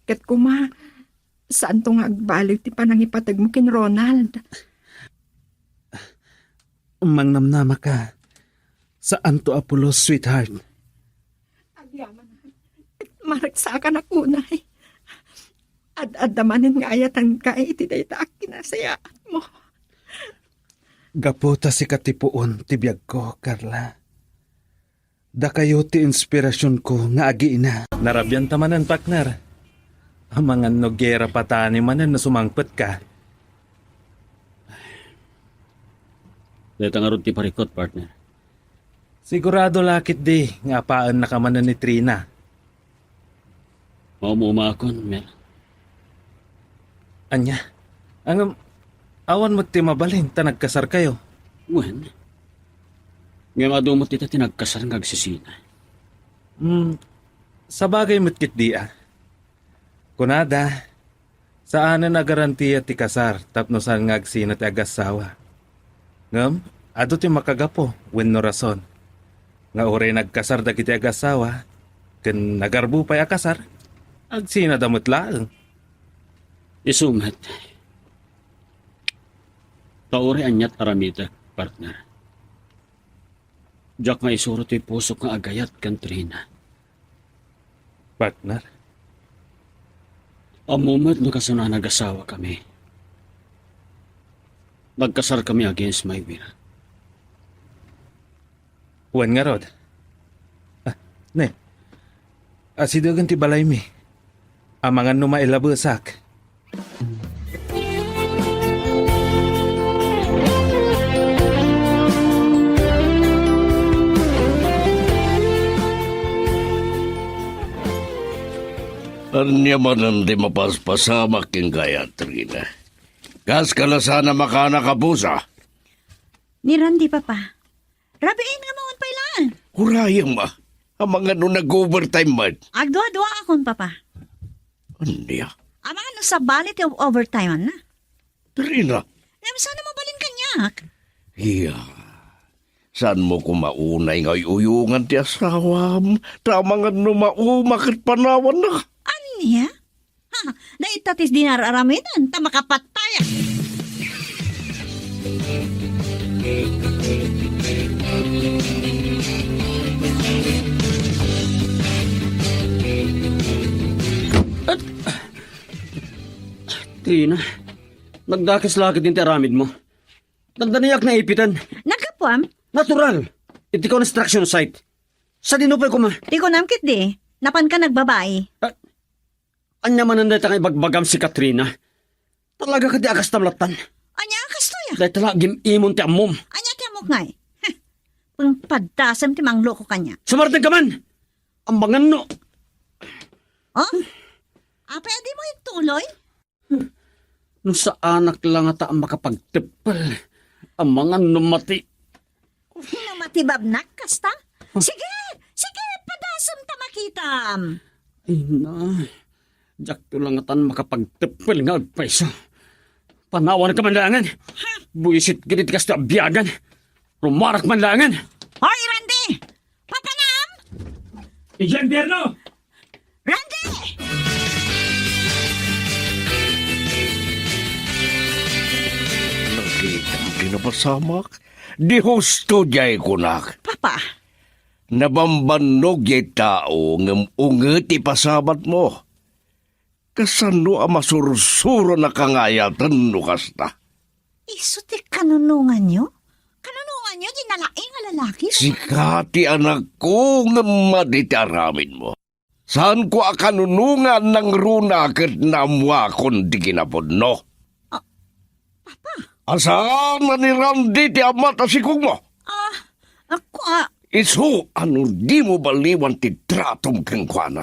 Ket koma, saanto nga agbaliw ti panangipategmo ken Ronald. Mangnamnamaka. Saanto a pulos, sweetheart. Agyamanak. Maragsakanak unay. Ad-adda manen nga ayatenka iti dayta a kinasayaatmo. Gapu ta sika ti puon ti biagko, Carla. Dakayo ti inspirasionko nga agiina. Narabianta manen, partner. Amangan no gera patani manen no sumangpetka. Dayta ngarud ti parikut, partner. Sigurado la ketdi nga apaennaka manen ni Trina. Mauma-umaakon, Mel. Ania? Ngem, awan met ti mabalin ta nagkasarkayo. Wen, ngem adu met ita ti nagkasar nga agsisina. Hmm, sabagay met ketdi a. Kunada, saanen a garantia ti kasar tapno saan nga agsina ti agassawa. Ngem, adu ti makagapu wenno rason nga uray nagkasar dagiti agassawa ken nagarbo pay a kasar, agsinada met laeng. Isu met. Ta uray aniat aramidek, partner. Diak maisuro ti pusok nga agayat ken Trina. Partner? Ammo met no kasano a nagasawakami. Nagkasarkami against my will. Wen ngarud. Ah, ne. Asidegen ti balaymi. Amangan no mailabesak. Ania manen ti mapaspasamak kenka, Trina? Kas kalasan a makana kabusa. Ni Randy, Papa. Rabiin nga maon pay laeng. Urayem, a. Amangan no nag-overtime met. Agdua-duaakon, Papa. Ania? Amangan no sabali ti overtime na. Trina. Ngem saan mabalin kaniak? Iya. Saan mo koma unay nga uyuyon ti asawam? Ta amangan no mauma ket panawanna. Ania? Ha, dayta ti dinar aramiden, ta makapatayan. Tina, nagdakes la ketdi ti aramidmo. Dandaniak naipiten. Naggapuam? Natural. Iti construction site. Sadino pay koma? Ti kunam ketdi, napanka nagbabai. Ah, ania manen dayta nga ibagbagam, Katrina? Talaga ketdi a kastam lattan? Ania a kastoy a? Dayta la agim-imon ti ammom. Ania ti ammok ngay? Heh, pangpaddasem ti mangloko kaniak. Sumardengka man! Amangan no. Oh? Apay a dimo ituloy? No saanak la ngata a makapagteppel, amangan no mati. No mati babnak, kasta? Sige, sige, padasem ta makitam. Ay na, diakto la ngatan makapagteppel nga agpayso. Panawanka man laengen. Buisit gid ti kastoy a biagen. Rumarak man laengen. Hoy, Randy! Papanam? Idiay impierno! Randy! Nakita mo kinapasamak? Di husto diay kunak. Papa. Nabambannog diay tao ngem unget ti pasabatmo. Kasano a masursuronaka nga ayaten no kasta? Isu ti kanunonganyo? Kanunonganyo diay nalaing a lalaki? Sika ti anakko ngem madi ti aramidmo. Saanko a kanunongan nangruna ket naammoakon ti kinapudno. Ah, Papa? A saan a ni Randy ti ama ta sikogmo? Ah, ako a. Isu a no dimo baliwan ti tratom kenkuana.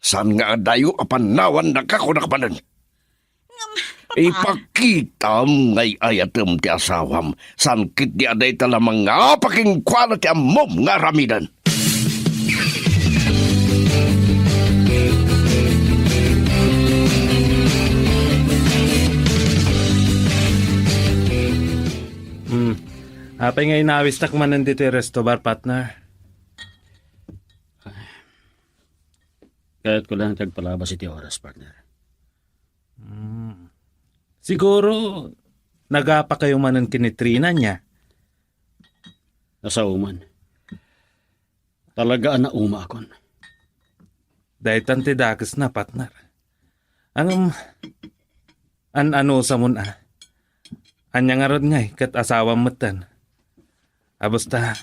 Saan nga adayo a panawannaka, kunak manen? Ngem, Papa. Ipakitam nga ay-ayatem ti asawam, saan ketdi a dayta la mangapa kenkuana ti ammom nga aramiden. Hmm. Apay nga inawistak manen ditoy resto bar, partner? Kayatko laeng ti agpalabas iti oras, partner. Hmm. Siguro, nagapakayo manen ken ni Trina, ania? Nasaoman. Talaga a naumaakon. Daytan ti dakesna, partner. Ngem, an-anusamon a. Ania ngarud ngay ket asawam metten? A basta,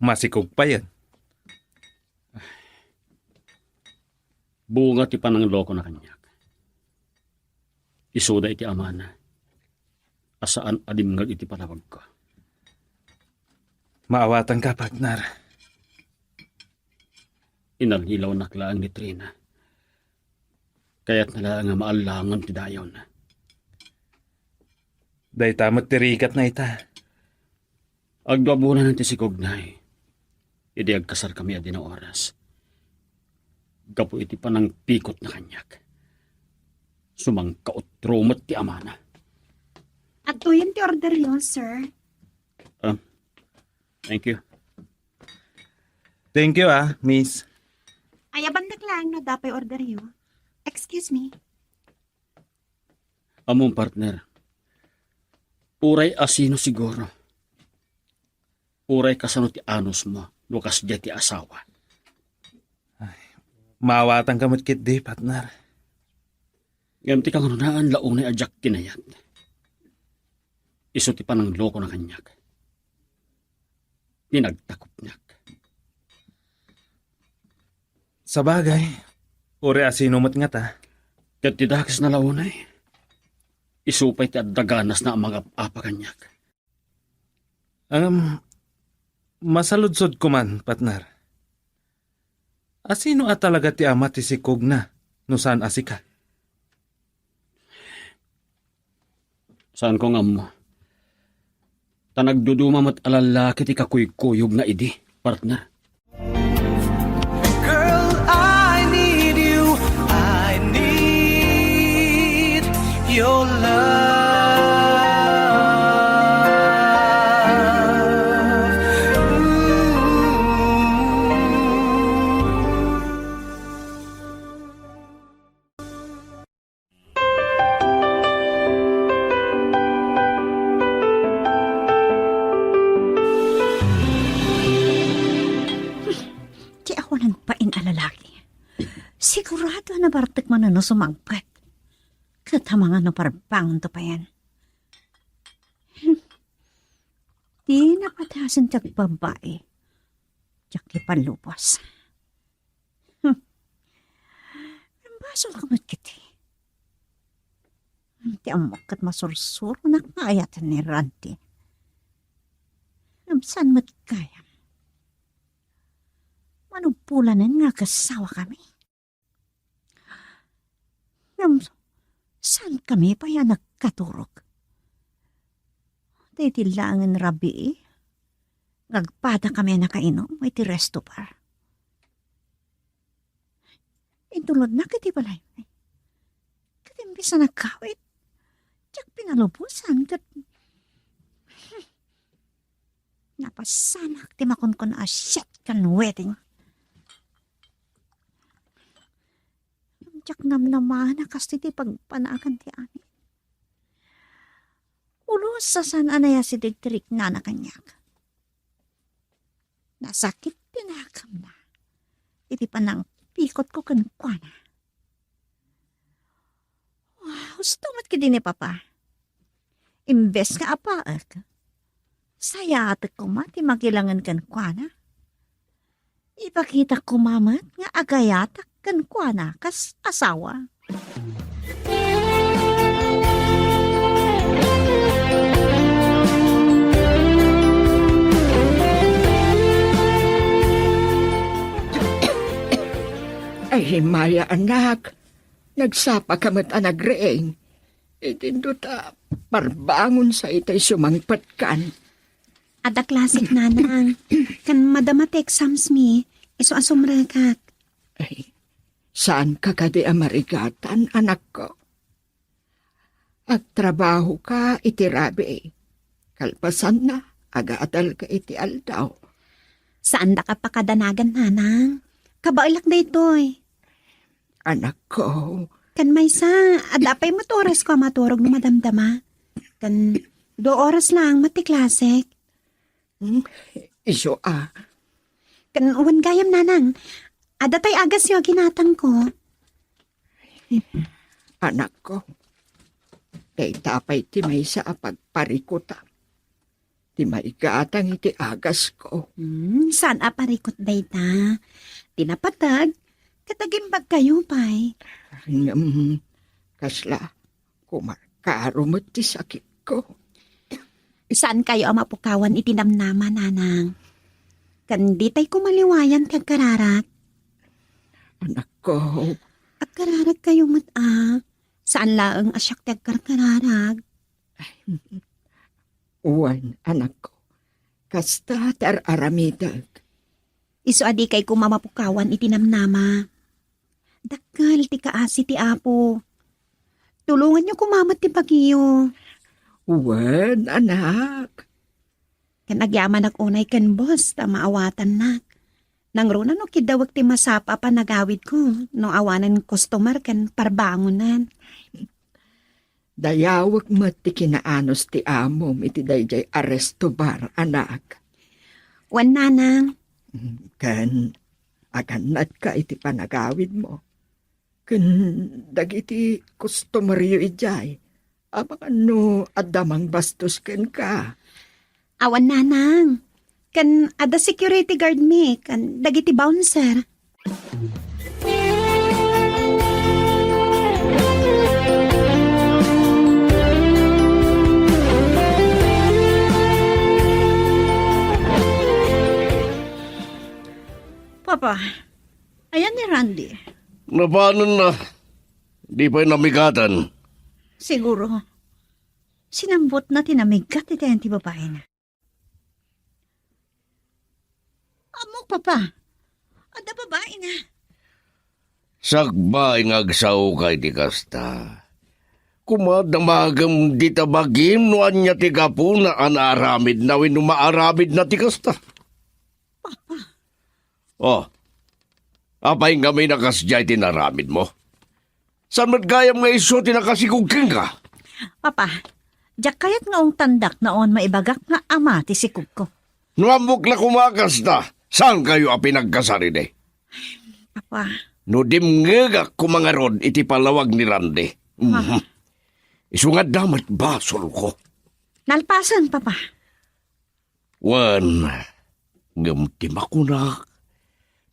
masikog payen. Bunga ti pananglokona kaniak. Isuda iti amana a saan a dimngeg iti panawagko. Maawatanka, partner. Inallilawnak laeng ni Trina. Kayatna laeng a maallangon ti dayonna. Dayta met ti rigatna ita. Agduabunan ti sikogna idi agkasarkami a dina oras. Gapu iti panangpikotna kaniak, sumangkautro met ti amana. Adtoyen ti orderyo, sir. Ah, thank you. Thank you, ah, miss. Ayabandak laeng no adda pay orderyo. Excuse me. Ammom, partner, uray asino siguro. Uray kasano ti anusmo no kasdiay ti asawa. Ay, maawatanka met ketdi, partner. Ngem ti kangrunaan la unay a diak kinayat. Isu ti pananglokona kaniak. Ti nagtakupnak. Sabagay, uray asino met ngata. Ket ti dakesna la unay, isu pay ti adda ganasna a mangap-apa kaniak. Ngem, masaludsodko man, partner. Asino a talaga ti ama ti sikogna no saan a sika? Saanko nga ammo. Ta nagduduma met a lallaki ti kakuykuyogna idi, partner. Girl, I need you. I need Sigurado a nabartek manen no sumangpet. Ket amangan no parbangonto payen. Di napadasen ti agbabai. Diak ipalubos. Hmm. Basol ka met kiti. Ti ammok ket masursuronak nga ayaten ni Randy. Ngem saan met gayam? Manubolanen nga agasawakami. Ngem saankami pay a nagkaturog? Daydi laengen rabii nga agpadakami a nakainum iti resto bar. Intulodnak iti balay. Ket imbes a nagkawit, diak pinalubosan ket napasamak ti makunkuna a shotgun wedding. Diak namnama a kas ti pagpanagan ti amin. Ulos a saan a nayasideg ti riknana kaniak. Nasakit ti nakamna iti panangpikotko kenkuana. Husto met kadi ni Papa. Imbes nga apaek, sayatek koma ti makilangen kenkuana. Ipakita koma met nga agayatak kenkuana kas asawa. Ay, Maya, anak, nagsapa ka met a nagriing. Iti induta, parbangon sa itay sumangpetkan. Adda klasek, nanang. Ken madama ti exams mi, isu a sumrekak. Ay, saan ka kadi a marigatan, anakko? Agtrabaho ka iti rabii. Kalpasanna, agadal ka iti aldaw. Saan da ka pakadanagan, nanang? Kabaelak daytoy. Anakko. Ken maysa, adda pay met orasko a maturog no madamdama. Ken dua oras laeng met ti klasek. Hmm, isu a. Ken wen gayam, nanang, adda tay agasyo a ginatangko. Anakko, dayta pay ti maysa a pagparikutam. Ti maigatang iti agasko. Hmm, saan a parikut dayta? Ti napateg, ket agimbagkayo pay. Ngem, kasla, kumarkaro met ti sakitko. Saankayo a mapukawan iti namnama, nanang. Ken ditay koma liwayan ti agkararag. Anakko. Agkararagkayo met a. Saan laeng a siak ti agkarkararag. Wen, anakko. Kasta ti ar-aramidek. Isu a dikay koma mapukawan iti namnama. Dakkel ti kaasi ti Apo. Tulonganyo koma met ti bagiyo. Wen, anak. Ken agyamanak unay ken boss ta maawatannak. Nangruna no kiddawek ti masapa a panagawidko no awanen customer ken parbangonan. Dayawek met ti kinaanus ti amom iti daydiay a resto bar, anak. Wen, nanang. Ken agannatka iti panagawidmo. Ken dagiti customeryo idiay, amangan no adda mangbastos kenka. Awan, nanang. Ken adda security guard mi, ken dagiti bouncer. Papa, ayan ni Randy? Napanenna. Di pay namigatan. Siguro, sinambotna ti namigat iti ayan ti babaina. Ammok, Papa. Adda babaina. Sakbay nga agsaoka iti kasta. Koma, damagem dita bagim no ania ti gapuna a naaramidna wenno maaramidna ti kasta. Papa. Oh, apay ngamin a kasdiay ti naaramidmo? Saan met gayam nga isu ti nakasikog kenka? Papa, diak kayat nga ungtandak no awan maibagak nga ama ti sikogko. No ammok la koma a kasta, saankayo a pinagkasarili? Papa, No dimngegak koma ngarud iti palawag ni Randy. Mhm. Isu nga adda met basolko. Nalpasen, Papa. Wen, ngem ti makunak,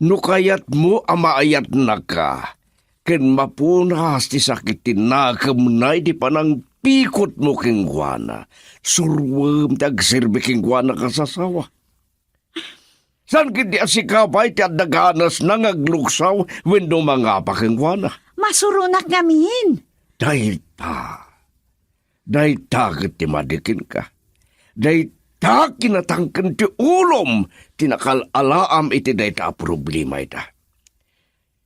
no kayatmo a maayatnaka, ken mapunas ti sakit ti nakemna iti panangpikutmo kenkuana, suroem ti agserbi kenkuana kas asawa. Saan ketdi a sika pay ti adda ganasna nga agluksaw wenno mangapa kenkuana? Masuronak ngamin. Dayta. Dayta ket ti madi kenka. Dayta kinatangken ti ulom ti nakal-alaam iti dayta a problema ita.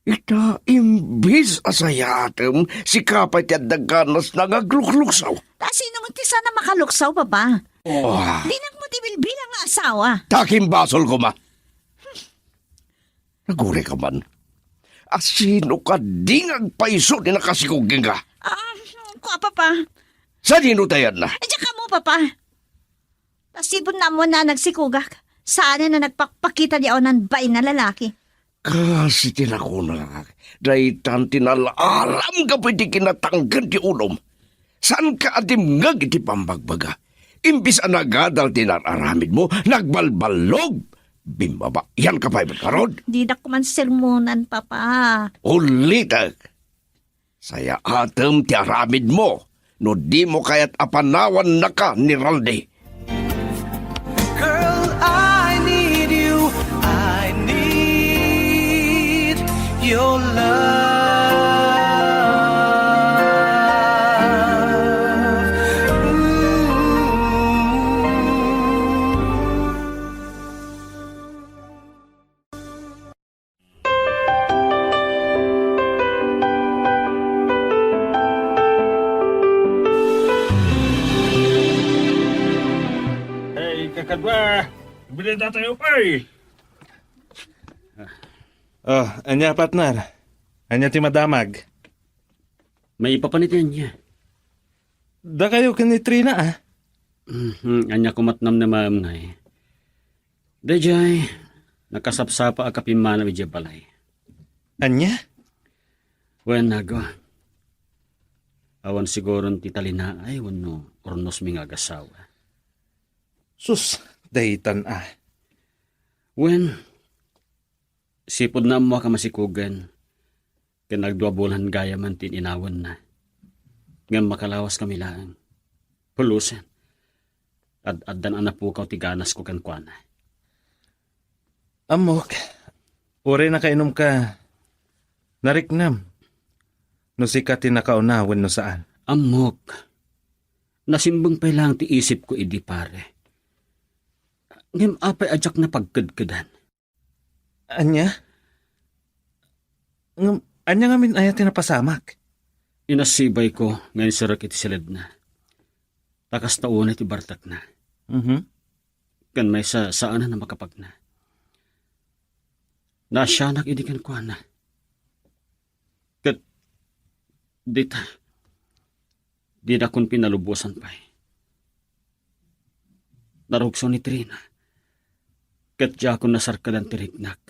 Ita, imbes a sayaatem, sika pay ti adda ganasna nga aglukluksaw. Ta sino met ti saan a makaluksaw, Papa? Oh. Dinak met ibilbilang nga asawa. Ta kimbasol koma. Nagurayka man. A sino kadi nga agpayso ti nakasikog kenka? Ah, kua, Papa. Sadino ti ayanna? Diak ammo, Papa. Ta sipud ammo a nagsikogak, saanen a nagpakpakita ti awan bain a lalaki. Kas iti nakunak, daytan ti nal-alam gapu iti kinatangken ti ulom. Saanka a dimngeg iti pammagbaga. Imbes a nagadal ti nar-aramidmo, nagbalballog. Bimmabaianka pay met ngarud. Dinak koma sermonan, Papa. Ulitek. Sayaatem ti aramidmo no dimo kayat a panawannaka ni Randy. Girl, I need you. I need your love. Ooh. Hey, kakadwa! Bili na tayo, pay! Oh, ania, partner? Ania ti madamag? Maipapan iti ania? Dakayo ken ni Trina, ah? Mhm, ania koma ti namnamaem ngay? Daydiay, nakasapsapa a kapimmanaw idiay balay. Ania? Wen, Ago. Awan siguron ti talinaay wenno urnosmi nga agasawa. Sus, daytan a. Wen, sipud ammoak a masikogen, ken agdua bulan gayamen ti in-inawenna. Ngem makalawaskami laeng. Pulosen. Ad-addan a napukaw ti ganasko kenkuana. Ammok, uray nakainumka, nariknam no sika ti nakauna wenno saan. Ammok, nasimbeng pay laeng ti isipko idi, pare. Ngem apay a diak napagkedkedan? Ania? Ngem, ania ngamin aya ti napasamak? Inasibayko nga inserrek iti siledna. Ta kasta unay ti bartekna. Mhm. Ken maysa, saanen a makapagna. Naasianak idi kenkuana. Ket dita, dinakon pinalubosan pay. Narugso ni Trina. Ket diakon nasarkadan ti riknak.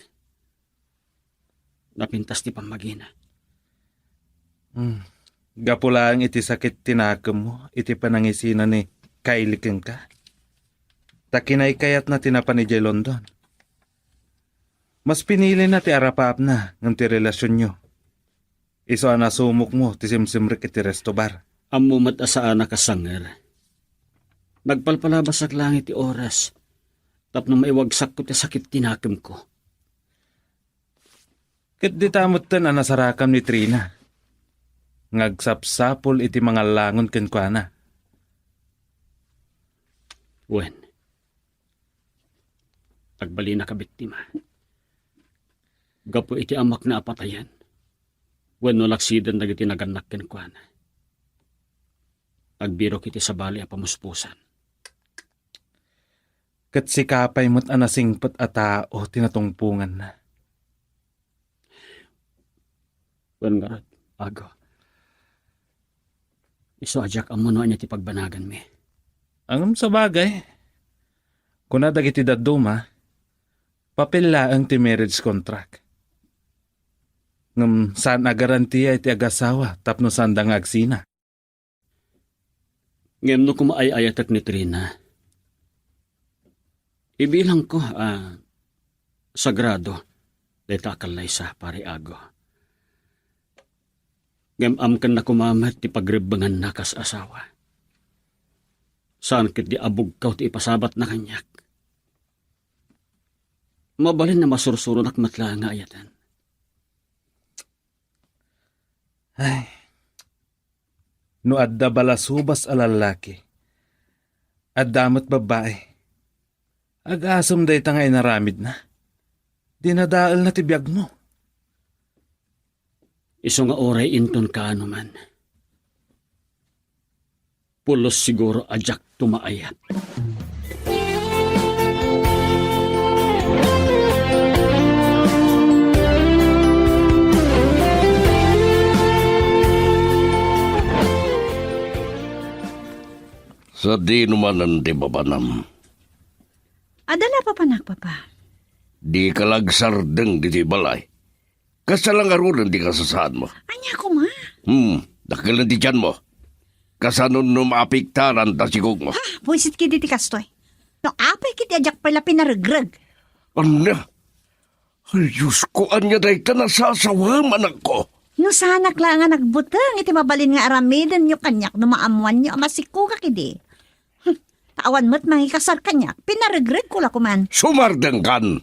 Napintas ti pammagina. Hmm. Gapu laeng iti sakit ti nakemmo iti panangisina ni Kylie kenka. Ta kinaykayatna ti napan idiay London. Mas pinilina ti arapaapna ngem ti relasionyo. Isu a nasumokmo ti simsimrek iti resto bar. Ammo met a saanak a sanger. Nagpalpalabasak laeng iti oras tapno maiwagsakko ti sakit ti nakemko. Ket dita metten a nasarakam ni Trina nga agsapsapul iti mangallangon kenkuana. Wen, agbalinaka biktima. Gapu iti amakna a patayen wenno laksiden dagiti nagannak kenkuana. Agbirok iti sabali a pamuspusan. Ket sika pay met a nasingpet a tao ti natungponganna. Wen ngarud, Ago. Isu a diak ammo no ania ti pagbanaganmi. Ngem sabagay, kuna dagiti dadduma, papel laeng ti marriage contract. Ngem saan a garantia iti agasawa tapno saanda nga agsina. Ngem no kumaay-ayatek ni Trina, ibilangko a sagrado dayta a kallaysa, Pare Ago. Ngem amkenna koma met ti pagrebbenganna kas asawa. Saan ketdi a bugkaw ti ipasabatna kaniak. Mabalin a masursuronak met laeng nga ayaten. Ay, no adda balasubas a lallaki, adda met babbai. Agasem dayta nga inaramidna. Dinadaelna ti biagmo. Isu nga uray inton kaano man, pulos siguro a diak tumaayat. Sadino manen ti babanam? Adda la papanak, Papa. Dika la agsardeng ditoy balay. Kasta la ngaruden ti kasasaadmo. Ania koma? Hmm, dakkelen ti tianmo. Kasano no maapektaran ta sikogmo? Ha, buisit ketdi ti kastoy. No apay ketdi a diak pay la pinaregreg. Ania? Ay, Diosko, ania dayta nasasawem, anakko? No saanak la nga nagbuteng iti mabalin nga aramidenyo kaniak no maammoanyo a masikogak idi. Hmm, ta awan met mangikasar kaniak, pinaregregko la koman. Sumardengkan.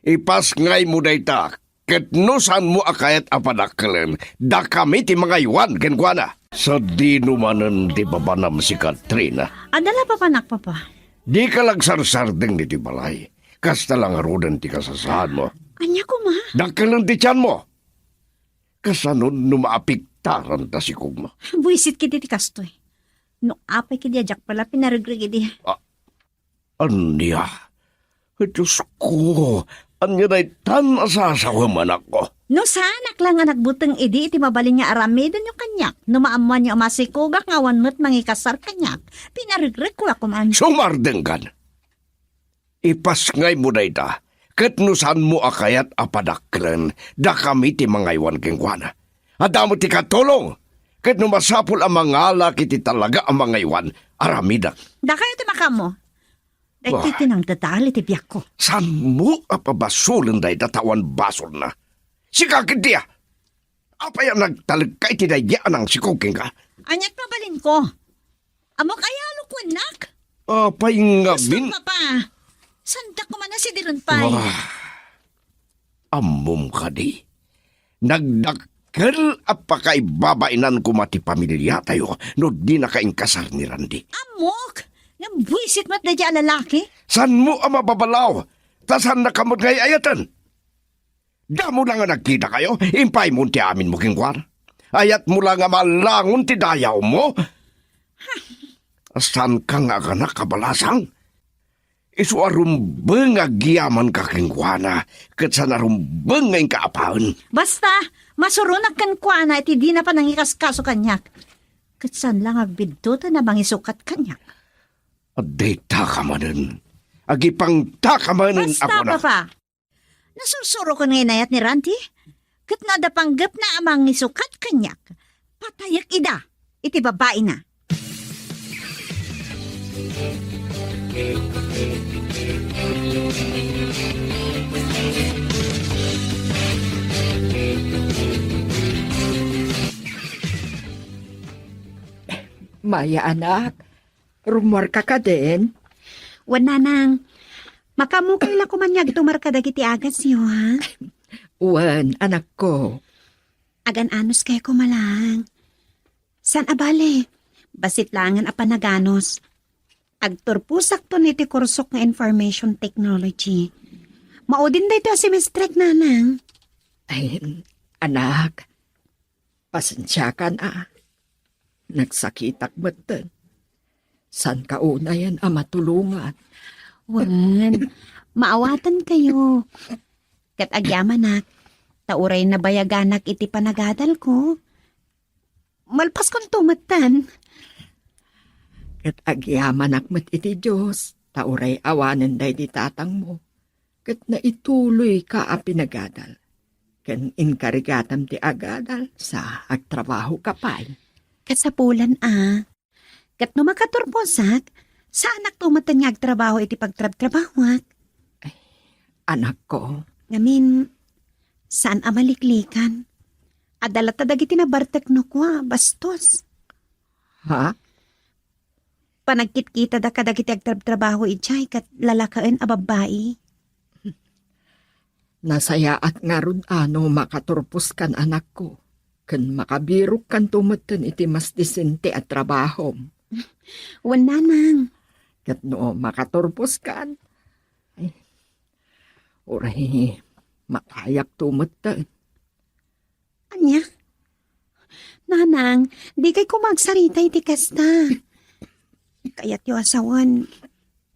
Ipasngaymo dayta, ket no saanmo a kayat a padakkelen, dakami ti mangaywan kenkuana. Sadino manen ti babanam, si Katrina? Adda la papanak, Papa. Dika la agsarsardeng ditoy balay. Kasta la ngaruden ti kasasaadmo. Ania koma? Dakkelen ti tianmo. Kasano no maapektaran ta sikogmo? Buisit ketdi ti kastoy. No apay ketdi a diak pay la pinaregreg idi. Ah, ania? Diosko, ania daytan a sasawem, anakko? No saanak la nga nagbuteng idi iti mabalin nga aramidenyo kaniak, no maammoanyo a masikogak nga awan met mangikasar kaniak, pinaregregko la koman. Sumardengkan. Ipasngaymo dayta, ket no saanmo a kayat a padakkelen, dakami ti mangaywan kenkuana. Adda met ti katulong, ket no masapul a mangalak iti talaga a mangaywan, aramidek. Dakayo ti makaammo. Daytoy ti nangdadal iti biagko. Saanmo a pabasolen dayta ta awan basolna? Sika ketdi a. Apay a nagtalekka iti daydi a nangsikog kenka? Aniat mabalinko? Ammok aya a lukuennak? Apay ngamin? Basta, Papa. Saandak koma a sidiren pay. Ah, ammom kadi? Nagdakkel a pakaibabainan koma ti pamiliatayo no dinaka inkasar ni Randy. Ammok! Ngem buisit met daydi a lalaki. Saanmo a mababalaw? Ta saannaka met nga ay-ayaten? Damo la nga nagkitakayo, impaymon ti aminmo kenkuana. Ayatmo la nga malangon ti dayawmo. Saanka nga aganak a balasang? Isu a rumbeng nga agyamanka kenkuana, ket saan a rumbeng nga inka apaen. Basta, masuronak kenkuana iti dina panangikaskaso kaniak. Ket saan la nga agbiddutan a mangisukat kaniak. Addaytaka manen. Agipangtaka manen, Basta, Papa. Nasursurokon nga inayat ni Randy, ket no adda panggepna a mangisukat kaniak, patayek ida iti babaina. Maya, anak, rummuarka kadin? Wen, nanang. Makaammokayo la koman nga agtumar kadagiti agasyo, ha? Wen, anakko. Agan-anos kayo koma lang. Saan a bale, bassit laengen a panaganos. Agturposakton iti kursok nga information technology. Maudin daytoy a semestrek, nanang. Ay, anak, pasensiakan a. Nagsakitak metten. Saanka unayen a matulongan. Wen, maawatankayo. Ket agyamanak, ta uray nabayaganak iti panagadalko. Malpaskonto metten. Ket agyamanak met iti Dios, ta uray awanen daydi tatangmo, ket naituloyka a pinagadal. Ken inkarigatam ti agadal sa agtrabahoka pay. Kasapulan a. Ket no makaturposak, saanak to metten nga agtrabaho iti pagtrabtrabahoak. Ay, anakko. Ngamin, saan a maliklikan. Adda latta dagiti nabartek no kua, bastos. Ha? Panagkitkitada kadagiti agtrabtrabaho idiay ket lalakaen a babbai. Nasayaat ngarud a no makaturposkan, anakko, ken makabirokkanto metten iti mas disente a trabahom. Wen, nanang. Ket no makaturposkan, ay, uray makayakto metten. Ania? Nanang, dikay koma agsarita iti kasta. Kayatyo a sawen,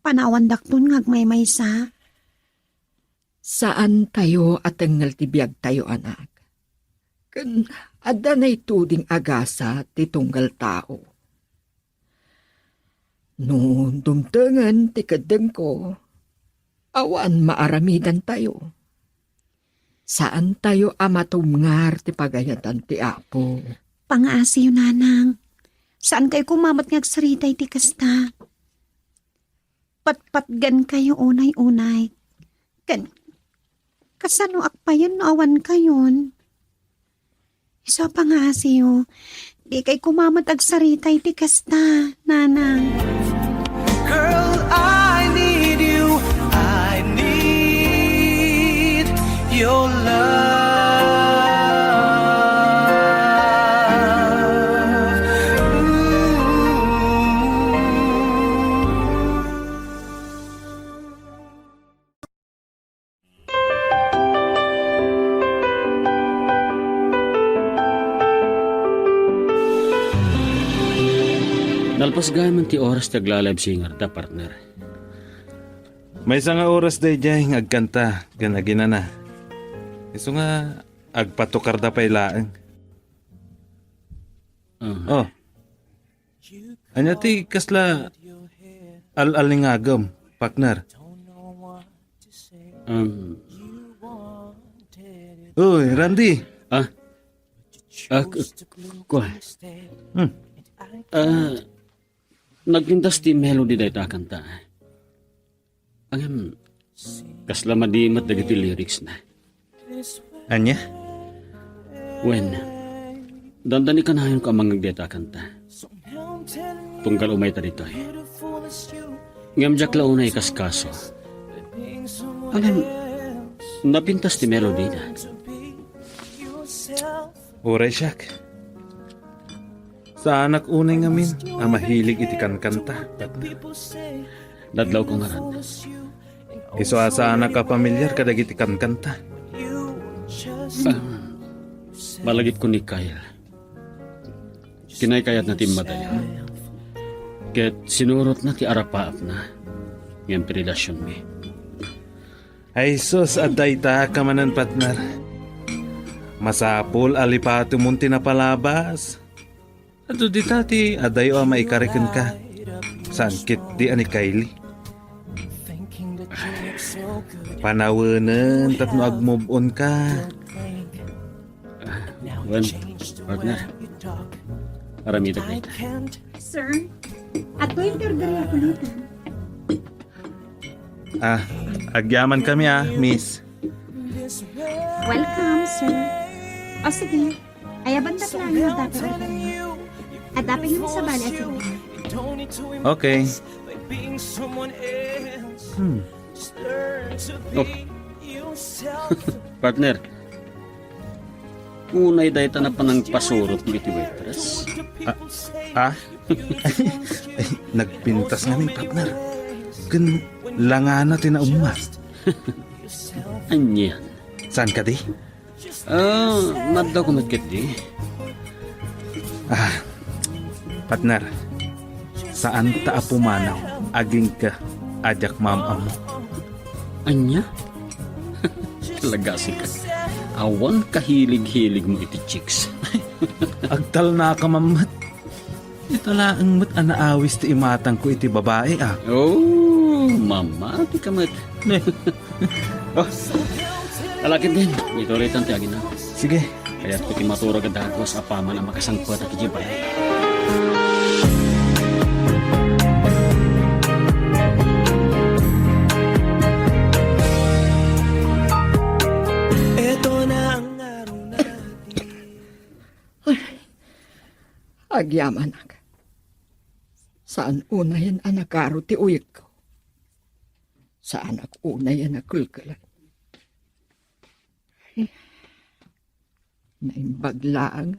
panawandakton nga agmaymaysa. Saantayo a tengngel ti biagtayo, anak. Ken adda naituding a gasa ti tunggal tao. No dumtengen ti keddengko, awan maaramidantayo. Saantayo a matubngar ti pagayatan ti Apo. Pangaasiyo, nanang. Saankayo koma met nga agsarita iti kasta. Patpatgankayo unay-unay. Ken, kasano akpayen no awankayon? Isu a pangaasiyo, dikay koma met agsarita iti kasta, nanang. Girl, I need you. I need your love. Ooh. Nalpas gayam ti oras ti agla-live singer ta, partner. Maysa nga oras daydiay nga agkanta ken aginana. Isu nga agpatukarda pay laeng. Ah. Oh. Ania ti kasla al-alingagem, partner? Um, Uy, Randy. Ah? Ah, k-, k-, kua. Hmm. Ah, nagpintas ti melody dayta a kanta. Ngem, kasla madi met dagiti lyrics na. Ania? Wen, dandani kanayonko a mangngeg dayta a kanta. Tunggal umayta ditoy. Ngem diak la unay ikaskaso. Ngem, napintas ti melody na. Uray siak. Saanak unay ngamin a mahilig iti kankanta, partner. Nadlawko ngarud. Isu a saanak a pamilyar kadagiti kankanta. Ah, malagipko ni Kyle. Kinaykayatna ti immadayo. Ket sinurotna ti arapaapna. Ngem pinidasionmi. Ay sus, adda ita ka manen, partner. Masapul a lipatemon ti napalabas. Adu dita ti adayo a maikari kenka. Saan ketdi a ni Kylie. Panawenen tapno ag-move on ka. Wen, partner. Aramidek dayta. Sir, adtoy interview ako dito. Ah, agyaman kami, ah, miss. Welcome, sir. O, sige. Ayaban ta lang yung dati order niyo. Adapin mo sa bali, sir. Okay. Hmm. Oh. Partner, unay dayta na panangpasurot mo iti waitress? Ah, ah? Ay, nagpintas ngamin, partner. Ken langana ti naumma. Anian? Saan kadi? Ah, nadda ko met ketdi. Ah, partner, saan ta a pumanaw agingga a diak maam-ammo. Ania? Talaga sika. Awan kahilig-hilig mo iti chicks. Agtalna ka mammet. Ita laeng met a naawis ti imatangko iti babai, ah. Oh, mamati ka met. Oh. Ala ketdin, ituloytan ti agina. Sige. Kayatko ti maturog a dagus apaman a makasangpet a ti balay. Eto na ang aruna. Ay, agyamanak. Saan unayen a nakaro ti uyekko. Saanak unayen a kelkelan. Naimbag laeng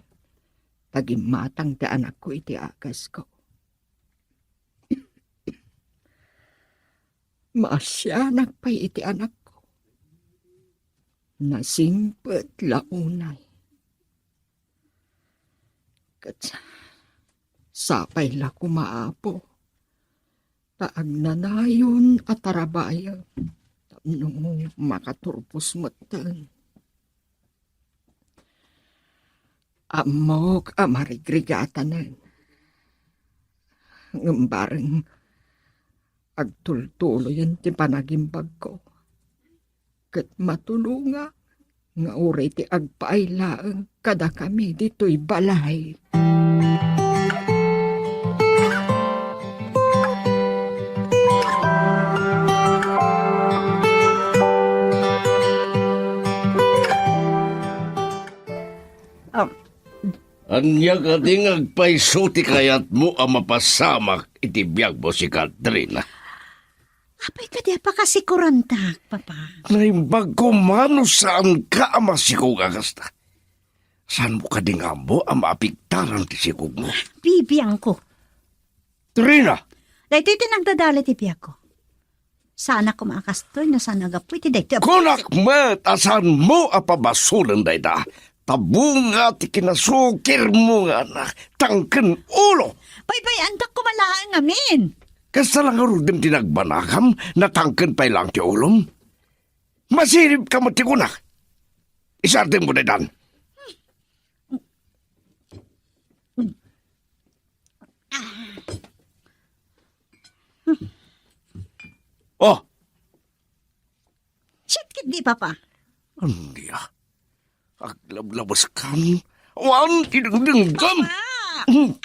ta gimmatang ti anakko iti agasko. Maasianak pay iti anakko. Nasingpet la unay. Ket sapay la koma, Apo, ta agnanayon a tarabayem tapno makaturpos metten. Ammok a marigrigatanen. Ngem bareng agtultuloyen ti panagimbagko. Ket matulonga nga uray ti agpaay laeng kadakami ditoy balay. Um, Ania kadi nga agpayso ti kayatmo a mapasamak iti biagmo, Katrina? Apay kadi a pakasikurantak, Papa? Naimbag koma no saanka a masikog a kasta. Saanmo kadi nga ammo a maapektaran ti sikogmo? Bibiangko. Trina! Daytoy ti nagdadala ti biagko. Saanak koma a kastoy no saan a gapu iti daytoy a... Kunak met a saanmo a pabasolen dayta. Ta bunga ti kinasukirmo nga anak, tangken ulo. Baybay-andak koma laeng ngamin. Kasta la ngaruden ti nagbanagam, natangken pay laeng ti ulom. Masiribka met ti kunak. Isardengmo daytan. Oh! Siak ketdi, Papa. Ania? Aglablabeskan? Awan ti dengdengngem? Papa! Hmm.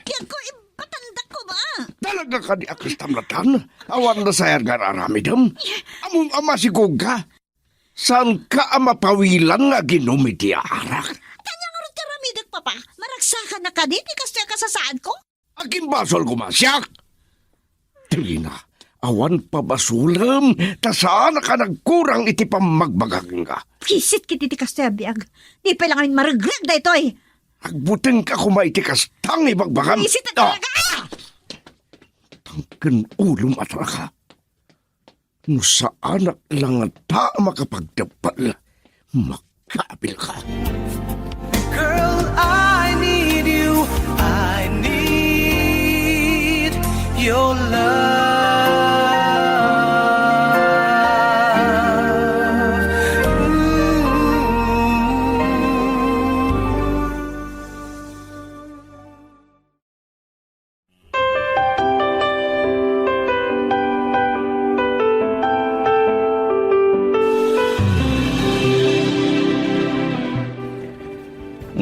Biagko, ibatandak koma. Talaga kadi a kastam latta? Awan nasayad nga aramidem? Ammom a masikogka? Saanka a mapawilan nga aginom iti arak? Ania ngarud ti aramidek, Papa? Maragsakannak kadi ti kastoy a kasasaadko? Agimbasol koma siak? Trina, awan pabasolem, ta saanak a nagkurang iti pammagbaga kenka. Buisit ketdi ti kastoy a biag. Di pay la ngamin maregreg daytoy. Agbutengka koma iti kasta nga ibagbagam. Buisit a... Ah! Talaga! Tangken ulom a talaga. No saanak la ngata a makapagdeppel, makaabilka. Girl, I need you. I need your love.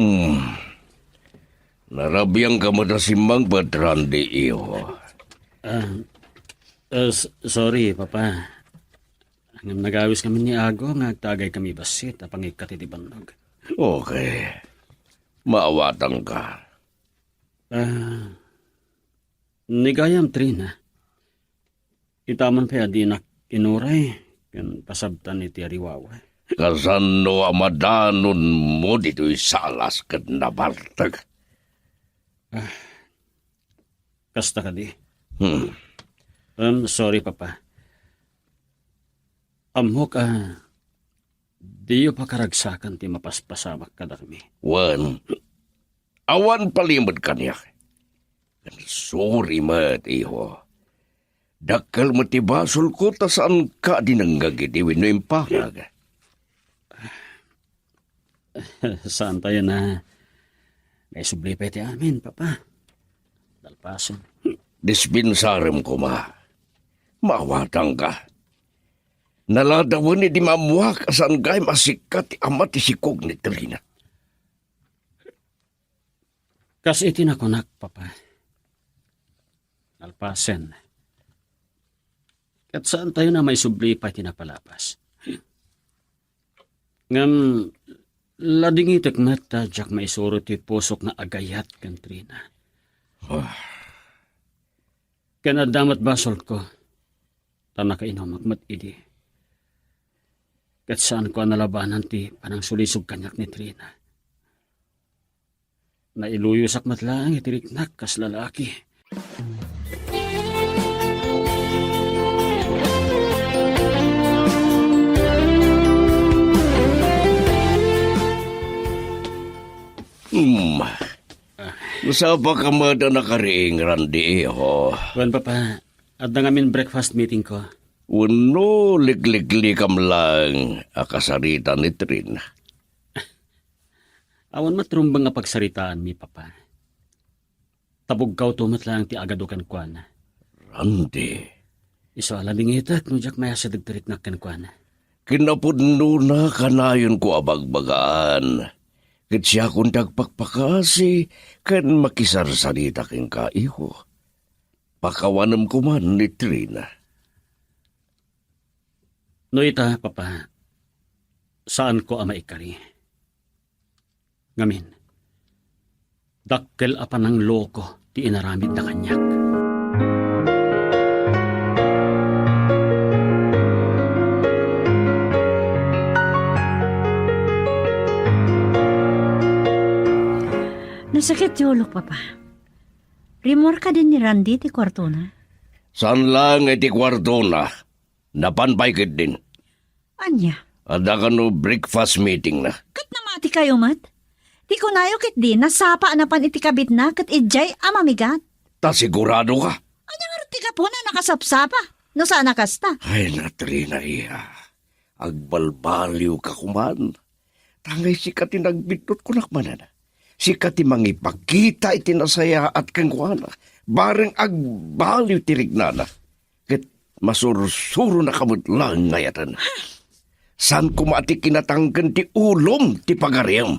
Ooh. Hmm. Narabiangka met a simmangpet, Randy, iho. Ah, ah, s-, sorry, Papa. Ngem nagawis kami ni Ago nga agtagay kami bassit a pangikkat iti bannog. Okay. Maawatangka. Ah, ni gayam, Trina. Itaman pay a dinak inuray ken pasabtan iti ariwawa. Kasano a madanonmo ditoy salas ket nabartek? Ah, kasta kadi. Hmm. Um, sorry, Papa. Ammok a diyo pakaragsakan ti mapaspasamak kadakami. Wen, awan palimed kaniak. Sorry met, iho. Dakkel met ti basolko ta saanka a dinengngeg idi wenno impangag. Saantayo a naisubli pay ti amin, Papa. Dalpasen. Dispensarem koma. Maawatangka. Naladawen idi maammoak a saan gayam a sika ti ama ti sikog ni Trina. Kas iti nakunak, Papa, nalpasen, ket saantayon a maisubli pay ti napalabas. Ngem ladingitek met ta diak maisuro ti pusok nga agayat ken Trina. Ah. Ken adda met basolko, ta nakainumak met idi. Ket saanko a nalabanan ti panangsulisog kaniak ni Trina. Nailuyosak met laeng iti riknak kas lalaki. Hmm. Ah. Nasapa ka met a nakariing, Randy, iho. Wen, Papa, adda ngamin breakfast meeting ko. Wenno likliklikam laeng a kasarita ni Trina? Awan met rumbeng a pagsaritaanmi, Papa. Tabuggawto met laeng ti agadu kenkuana. Randy. Isu a ladingitek no diak mayasideg ti riknak kenkuana. Kinapudnona kanayonko a bagbagaan. Ket siakon ti agpakpakasi ken makisarsarita kenka, iho. Pakawanem koman ni Trina. No ita, Papa, saanko a maikari. Ngamin, dakkel a panangloko ti inaramidda kaniak. Nasakit ti ulok, Papa. Rimmuar kadin ni Randy ti kuartona? Saan laeng iti kuartona. Napan pay ketdin. Ania? Adda kano breakfast meeting na. Ket namati kayo met? Ti kunayo ketdi, nasapa a napan iti kabitna ket idiay a mamigat. Ta sigurado ka? Ania ngarud ti gapuna a nakasapsapa? No saan a kasta? Ay, Katrina, iya. Agbalbaliw ka koman. Tangay sika ti nagbitnot kunak manen. Sika ti mangipakita iti nasayaat kenkuana. Bareng agbaliw ti riknana. Ket masursuronaka met laeng ngayaten. Saan koma a ti kinatangken ti ulom ti pagarem.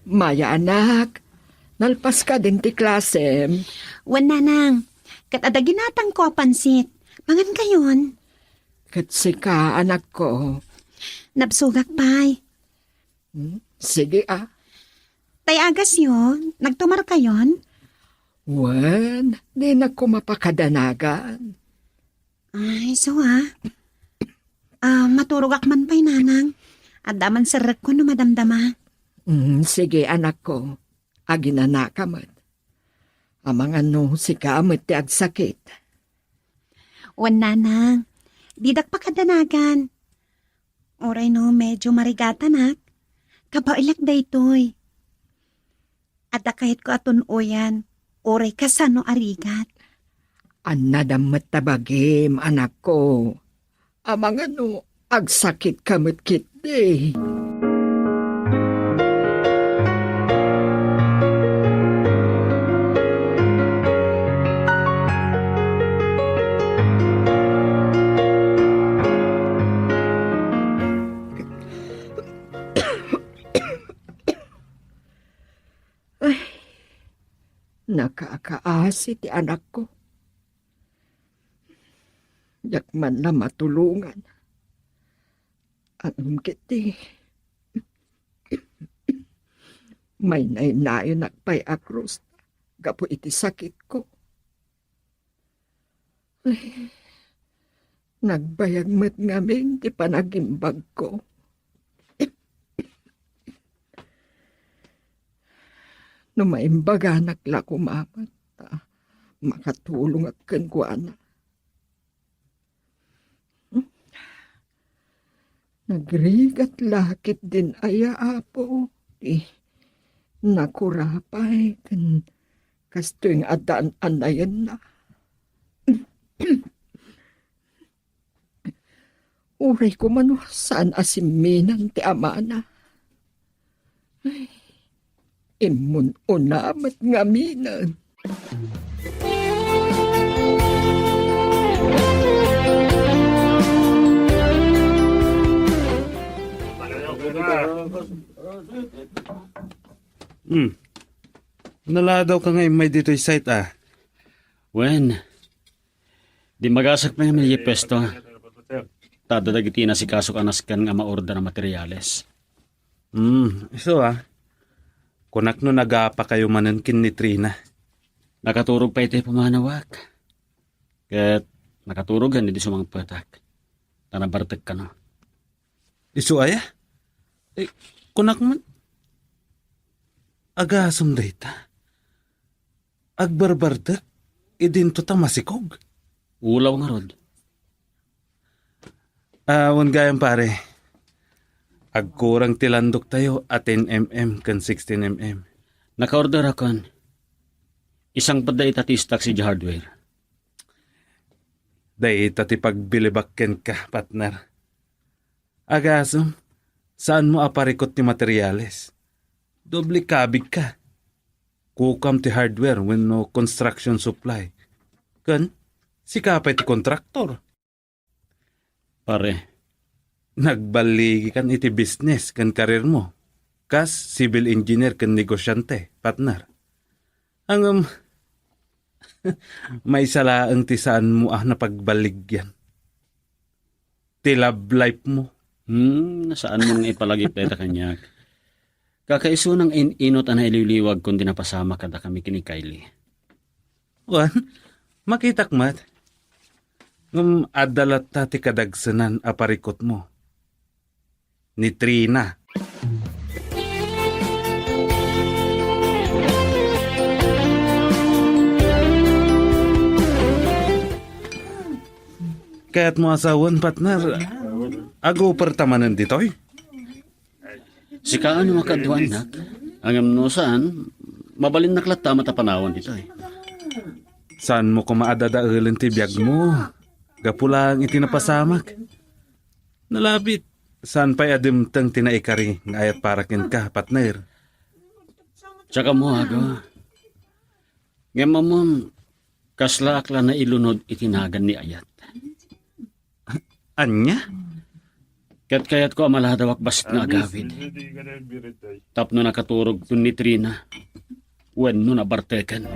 Maya, anak, nalpas kadin ti klasem? Wen, nanang. Ket adda ginatangko a pansit. Mangan kayon. Ket sika, anakko? Nabsogak pay. Hmm, sige, a. Tay agasyo, nagtumar kayon? Wen, dinak koma pakadanagan. Ay, so, a. A, maturogak man pay, nanang. Adda man serrekko no madamdama. Mm, sige, anakko. Aginanaka met. Amangan no sika met ti agsakit. Wen, nanang. Didak pakadanagan. Uray no medyo marigatanak, kabaelak daytoy. Adda kayatko a tun-oyan, uray kasano a rigat. Annadam met ta bagim, anakko. Amangan no agsakitka met ketdi. Ay, nakakaasi ti anakko. Diak man la matulongan. Anom ketdi, maynaynayonak pay a krus gapu iti sakitko. Ay, nagbayag met ngamin ti panagimbagko. No maimbaganak la koma met, ta makatulongak kenkuana. Nagrigat la ketdin aya, Apo, ti nakurapay ken kastoy nga adda an-annayenna. Uray koma no saan a simminang ti amana. Ay, immun-una met ngaminen. Hmm. Naladawka nga immay ditoy site, a. Wen, di magasek pay nga maligipuesto. Ta adda dagiti inasikaso a nasken nga maorder a materiales. Hmm, isu, a. Kunak no nagapakayo manen ken ni Trina. Nakaturog pay ti pumanawak. Ket nakaturog hen idi sumangpetak. Ta nabartek kano. Isu aya? Eh, kunak man, agasem dayta. Agbarbartek, idinto ta masikog. Ulaw ngarud. Awan gayam, pare. Agkurang ti landoktayo a ten M M ken sixteen M M. Nakaorderakon. Isangpet dayta ti stock idiay hardware. Dayta ti pagbilibak kenka, partner. Agasem, saanmo a parikut ti materiales. Doble kabigka. Kukam ti hardware wenno construction supply. Ken, sika pay ti kontraktor. Pare. Nagballigikan iti business ken career mo. Kas civil engineer ken negosyante, partner. Ngem, maysa laeng ti saanmo a napagballigian. Ti love life mo. Hmm, saanmo nga ipalagip dayta kaniak. Kakaisuna nga in-inut a nailiwliwagkon ti napasamak kadakami ken ni Kylie. Wen, makitak met. Ngem adda latta ti kadagsenan a parikutmo. Ni Trina. Kayatmo a sawen, partner, aguperta manen ditoy? Sika no makaduanak, ngem no saan, mabalinnak latta met a panawen ditoy. Saanmo koma a dadaelen ti biagmo, gapu laeng iti napasamak. Nalabit, saan pay a dimteng ti naikari nga ayat para kenka, partner. Saka mo, aga. Ngem ammom, kaslaak la nailunod iti nagan ni ayat. Ania? Ket kayatko a maladawak bassit nga agawid. Tapno nakaturogton ni Trina wenno nabarteken.